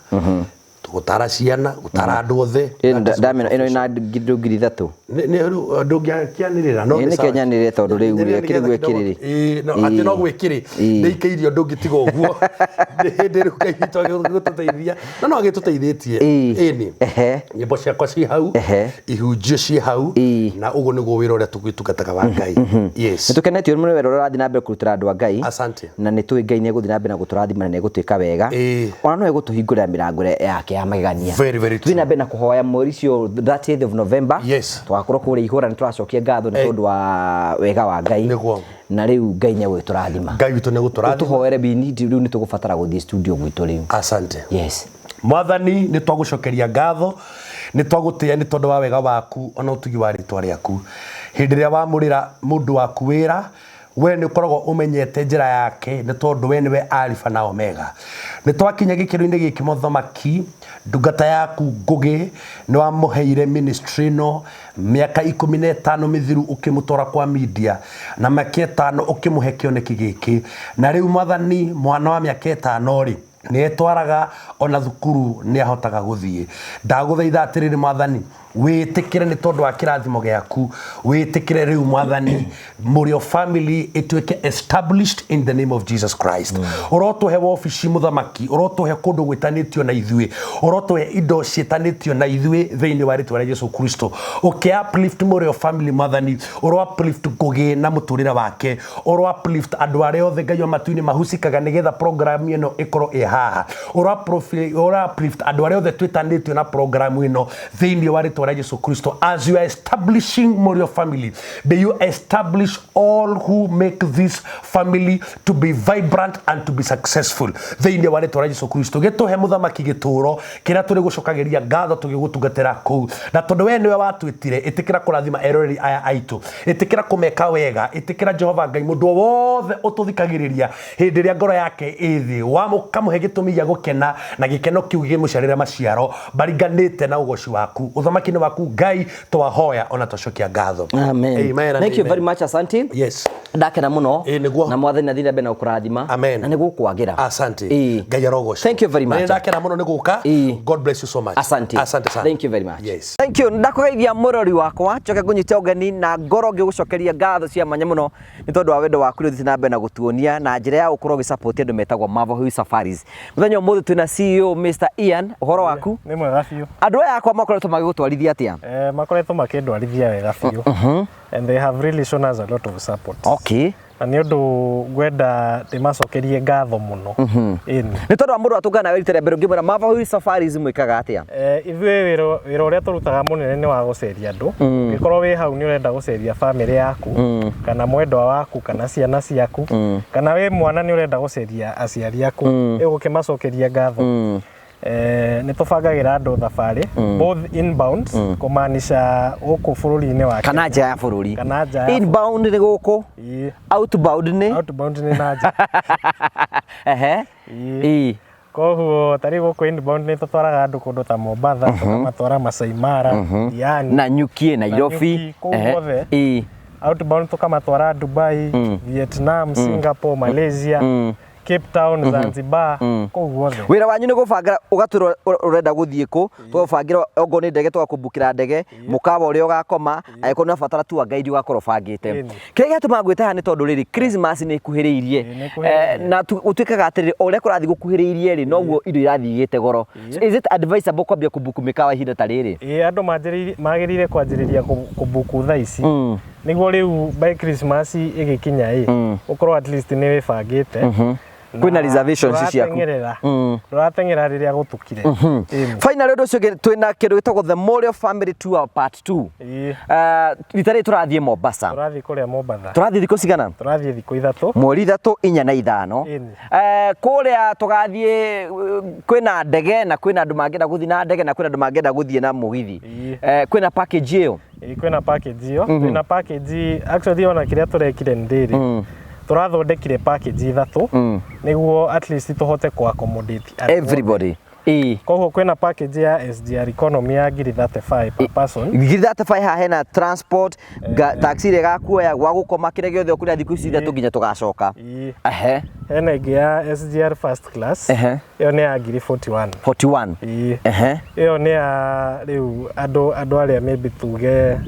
gũtara ciana, gũtara andũ othe. That is my Ndamena ĩno ĩna ndũ 3000. Nĩ rĩu ndũngĩakĩanĩrĩra no Ĩ, nĩ nĩkĩo sawa. nyanĩrĩre tondũ rĩu Nĩ- rĩ, nĩ kĩrĩ nĩgetha gwĩkĩrĩrĩ. kidogo- Ĩ, no, atĩ no gwĩkĩrĩ Ĩ. nĩ ikĩirio, ndũngĩtiga ũguo. Nĩ hĩndĩ rĩu Ngai witũ agĩgũtũteithia na no agĩtũteithĩtie. Ĩ. Ĩni nyĩmbo ciakwa ciĩ hau, ihunjio ciĩ hau, na ũguo nĩguo wĩra ũrĩa tũgĩtungataga wa Ngai. Yes. Nĩ tũkenetio nĩ wĩra ũrĩa ũrathiĩ na mbere kũrutĩra andũ a Ngai. Asante. Na nĩ tũĩ Ngai nĩ egũthiĩ na mbere na gũtũrathima na nĩ egũtwĩka wega. Ona no egũtũhingũrĩra mĩrango ĩrĩa yake ya magegania. Very, very Tũthiĩ na mbere na kũhoya mweri ũcio 30th of November. Tũgakorwo kũrĩa ihũra, nĩ tũracokia ngatho nĩ tondũ wa wega wa Ngai. Nĩguo. Na rĩu Ngai nĩ egũgĩtũrathima. Ngai witũ nĩ egũtũrathima. Ũtũhoere, we need, rĩu nĩ tũgũbatara gũthiĩ studio gwitũ rĩu. Asante. Yes. Mwathani, nĩ twagũcokeria ngatho, nĩ twagũtĩĩa nĩ tondũ wa wega waku ona ũtugi wa rĩtwa rĩaku. Hĩndĩ ĩrĩa wamũrĩra mũndũ waku wĩra We nĩ ũkoragwo ũmenyete njĩra yake, nĩ tondũ we nĩwe Alifa na Omega. Nĩ twakinya gĩkĩro-inĩ gĩkĩ mũthamaki, ndungata yaku Ngũgĩ nĩ wamũheire ministry ĩno mĩaka 15 mĩthiru ũkĩmũtwara kwa media, na mĩaka 5 ũkĩmũhe kĩoneki gĩkĩ. Na rĩu mwathani, mwana wa mĩaka 5 rĩ, nĩ etwaraga ona thukuru nĩ ahotaga gũthiĩ. Ndagũthaitha atĩrĩrĩ mwathani, wĩtĩkĩre nĩ tondũ wa kĩrathimo gĩaku, wĩtĩkĩre rĩu mwathani, Mũrĩo family ĩtuĩke established in the name of Jesus Christ. Ũrotũhe wobici mũthamaki, ũrotũhe kũndũ gwĩtanĩtio na ithuĩ, ũrotũhe indo ciĩtanĩtio na ithuĩ thĩinĩ wa rĩtwa rĩa Jesu Kristo. Ũkĩ uplift Mũrĩo family mwathani, ũro uplift Ngũgĩ na mũtũrĩre wake, ũro uplift andũ arĩa othe Ngai wa matu-inĩ mahusikaga nĩgetha program ĩno ĩkorwo ĩ haha, ũro uplift andũ arĩa othe twĩtanĩtio na program ĩno thĩinĩ wa rĩtwa rĩa Jesu Kristo. As you are establishing Mũrĩo family, may you establish all who make this family to be vibrant and to be successful thĩinĩ wa rĩtwa rĩa Jesu Kristo. Gĩtũhe mũthamaki gĩtũũro kĩrĩa tũrĩ gũcokagĩria ngatho tũgĩgũtungatĩra kũu, na tondũ we nĩwe watwĩtire, ĩtĩkĩra kũrathima eroreri aya aitũ, ĩtĩkĩra kũmeka wega, ĩtĩkĩra Jehova Ngai mũndũ o wothe ũtũthikagĩrĩria hĩndĩ ĩrĩa ngoro yake ĩ thĩ, wamũkamũhe gĩtũmi gĩa gũkena, na gĩkeno kĩu gĩmũciarĩre maciaro maringanĩte na ũgoci waku. Ũthamaki nĩ waku Ngai, twahoya ona twacokia ngatho. Amen. Amen and Thank you amen. very much, asante. Yes. Ndakena muno. Ĩ, nĩguo. Na mwathani athiĩ na mbere na gũkũrathima. Amen. Na nĩ gũkwagĩra. Asante. Ĩ. Ngai arogocwo. Thank you very much. Nĩ ndakena mũno nĩ gũka. Ĩ. God bless you so much. Asante. Asante sana. Thank you very much. Yes. Thank you. Ndakũgeithia mũrori wakwa, njoke ngũnyite ũgeni na ngoro ngĩgũcokeria ngatho cia mwanya mũno nĩ tondũ wa wendo waku ũrĩa ũthiĩte na mbere na gũtuonia na njĩra ya gũkorwo ũgĩsupport andũ metagwo Marvel Hill Safaris. Mũthenya ũmũthĩ twĩna CEO Mr. Ian, ũhoro waku? Nĩ mwega biũ. Andũ aya akwa makoretwo magĩgũtwarithia atĩa? Makoretwo makĩndwarithia wega biũ. And they have really shown us a lot of support. Okay. Na nĩ ũndũ ngwenda ndĩmacokerie ngatho mũno. Ĩni. Nĩ tondũ wa mũndũ atũngana nawe rita rĩa mbere ũngĩmwĩra Marvel Hill Safaris mwĩkaga atĩa? Ithuĩ wĩra ũrĩa tũrutaga mũnene nĩ wa gũceria andũ. Ũngĩkorwo wĩ hau nĩ ũrenda gũceria bamĩrĩ yaku, kana mwendwa waku, kana ciana ciaku, kana wĩ mwana nĩ ũrenda gũceria aciari aku, ĩgũkĩmacokeria ngatho. Nĩ tũbangagĩra andũ thabarĩ both inbound, kũmaanisha gũkũ bũrũri-inĩ wa Kana nja ya bũrũri. Kana nja ya Inbound nĩ gũkũ, Ĩĩ. outbound nĩ? Outbound nĩ na nja. Ehe. Ĩĩ. Ĩĩ. Koguo ta rĩu gũkũ inbound nĩ tũtwaraga andũ kũndũ ta Mombatha, tũkamatwara Masai Mara, Diani, Na Nyuki, Nairobi. Nanyuki, kũu Ehe. guothe. Ĩĩ. Outbound tũkamatwara Dubai, Vietnam, Singapore, Malaysia, Cape Town, Zanzibar, kũu guothe. Wĩra wanyu nĩ gũbangĩra ũgatwĩra ũrenda gũthiĩ kũ, tũgabangĩra okorwo nĩ ndege tũgakũmbukĩra ndege, mũkawa ũrĩa ũgakoma, angĩkorwo nĩ ũrabatara tour guide ũgakorwo ũbangĩte. Ĩni. Kĩrĩa gĩatũmaga ngwĩte haha nĩ tondũ rĩrĩ Christmas nĩ ĩkuhĩrĩirie. Ĩĩ, nĩ ĩkuhĩrĩirie. Na gũtuĩkaga atĩrĩrĩ, o ũrĩa kũrathiĩ gũkuhĩrĩirie rĩ, noguo indo irathiĩ igĩte goro. So is it advisable kwambia kũmbuku mĩkawa ihinda ta rĩrĩ? Ĩĩ, andũ magĩrĩire kwanjĩrĩria kũbuku thaa ici, nĩguo rĩu by Christmas ĩgĩkinya ĩ, ũkorwo at least nĩ wĩbangĩte. Kwĩna reservations ciaku. Ndũrateng'era rĩrĩa gũtukire. Ĩni. Finally ũndũ ũcio ũngĩ twĩna kĩndũ gĩtagwo The Morio Family Tour Part 2. Ĩĩ. Rita rĩrĩ tũrathiĩ Mombasa. Tũrathiĩ kũrĩa Mombatha. Tũrathiĩ thikũ cigana? Tũrathiĩ thikũ 3. Mweri 3, 4 na 5. Ĩni. Kũrĩa tũgathiĩ kwĩna ndege na kwĩna andũ mangĩenda gũthiĩ na ndege na kwĩna andũ mangĩenda gũthiĩ na mũgithi. Ĩĩ. Kwĩna package ĩyo? Ĩĩ, kwĩna package ĩyo. Twĩna package actually ona kĩrĩa tũrekire nĩ rĩrĩ. Tũrathondekire package 3 nĩguo at least tũhote kũ accommodate andũ othe. Everybody. Ĩĩ. Koguo kwĩna package ya SGR economy ya ngiri 35 per person. Ngiri 35 haha hena transport, taxi ĩrĩa ĩgakuoya gwa gũkoma kĩrĩa gĩothe ũkũrĩa thikũ ici 3 nginya tũgacoka. Ĩĩ. Ehe. Hena ĩngĩ ya SGR first class. Ehe. Ĩyo nĩ ya ngiri 41. 41. Ĩĩ. Ehe. Ĩyo nĩ ya rĩu andũ arĩa maybe tuge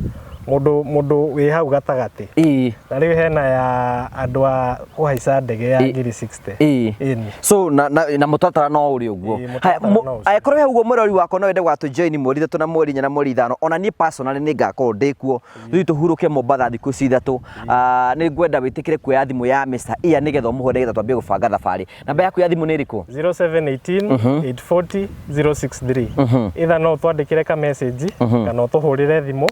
mũndũ wĩ hau gatagatĩ. Ĩĩ. Na rĩu hena ya andũ a kũhaica ndege ya ngiri 60. Ĩĩ. Ĩni. So na mũtaratara no ũrĩ ũguo. Ĩĩ, Haya, mũtaratara no ũcio. Angĩkorwo he ũguo mũrori wakwa no wende gũgatũ join mweri 3 na mweri 4 na mweri 5, ona niĩ personally nĩ ngakorwo ndĩ kuo. Tũthiĩ tũhurũke Mombatha thikũ ici 3. Nĩ ngwenda wĩtĩkĩre kuoya thimũ ya Mr. Ian nĩgetha ũmũhũre nĩgetha twambie gũbanga thabarĩ. Namba yaku ya thimũ nĩ ĩrĩkũ? 0718 840 063. Either no ũtwandĩkĩre ka message, kana ũtũhũrĩre thimũ,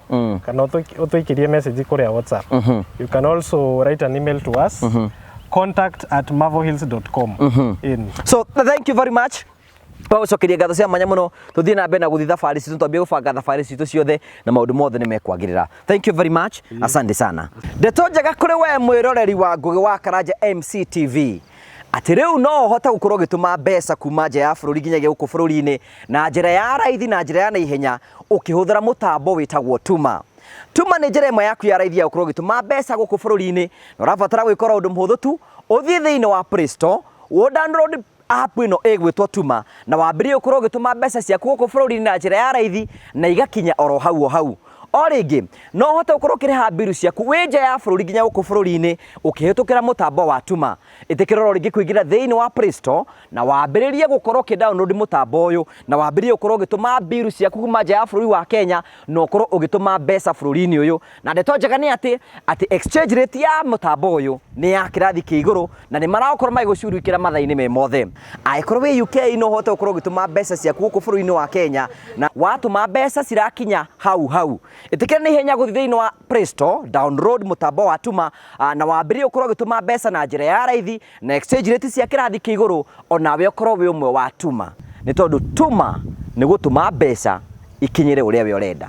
kana ũtũikĩrie message kũrĩa WhatsApp. You can also write an email to us, contact@marvelhills.com. Ĩni. So thank you very much. Twagũcokeria ngatho cia mwanya mũno, tũthiĩ na mbere na gũthiĩ thabarĩ citũ, twambie gũbanga thabarĩ citũ ciothe na maũndũ mothe nĩ mekwagĩrĩra. Thank you very much, asante sana. Ndeto njega kũrĩ we mwĩroreri wa Ngũgĩ wa Karanja MCTV atĩ rĩu no ũhote gũkorwo ũgĩtũma mbeca kuma nja ya bũrũri nginyagia gũkũ bũrũri-inĩ na njĩra ya raithi na njĩra ya naihenya ũkĩhũthĩra mũtambo wĩtagwo Tuma. Tuma nĩ njĩra ĩmwe yaku ya raithi ya gũkorwo ũgĩtũma mbeca gũkũ bũrũri-inĩ na ũrabatara gwĩka oro ũndũ mũhũthũ tu, ũthiĩ thĩinĩ wa Play Store, ũ download app ĩno ĩgwĩtwo Tuma na wambĩrĩrie gũkorwo ũgĩtũma mbeca ciaku gũkũ bũrũri-inĩ na njĩra ya raithi na igakinya oro hau o hau. O rĩngĩ, no ũhote gũkorwo ũkĩrĩha mbiru ciaku wĩ nja ya bũrũri nginya gũkũ bũrũri-inĩ ũkĩhĩtũkĩra mũtambo wa Tuma. Ĩtĩkĩra oro rĩngĩ kũingĩra thĩinĩ wa Play Store na wambĩrĩrie gũkorwo ũkĩ download mũtambo ũyũ na wambĩrĩrie gũkorwo ũgĩtũma mbiru ciaku kuma nja ya bũrũri wa Kenya na ũkorwo ũgĩtũma mbeca bũrũri-inĩ ũyũ. Na ndeto njega nĩ atĩ atĩ exchange rate ya mũtambo ũyũ nĩ ya kĩrathi kĩa igũrũ na nĩ marakorwo magĩgũcurikĩra mathaa-inĩ me mothe. Angĩkorwo wĩ UK no ũhote gũkorwo ũgĩtũma mbeca ciaku gũkũ bũrũri-inĩ wa Kenya na watũma mbeca cirakinya hau hau. Ĩtĩkĩra na ihenya gũthiĩ thĩinĩ wa Play Store, download mũtambo wa Tuma na wambĩrĩrie gũkorwo ũgĩtũma mbeca na njĩra ya raithi na exchange rate cia kĩrathi kĩa igũrũ onawe ũkorwo wĩ ũmwe wa Tuma. Nĩ tondũ Tuma nĩ gũtũma mbeca ikinyĩre ũrĩa we ũrenda.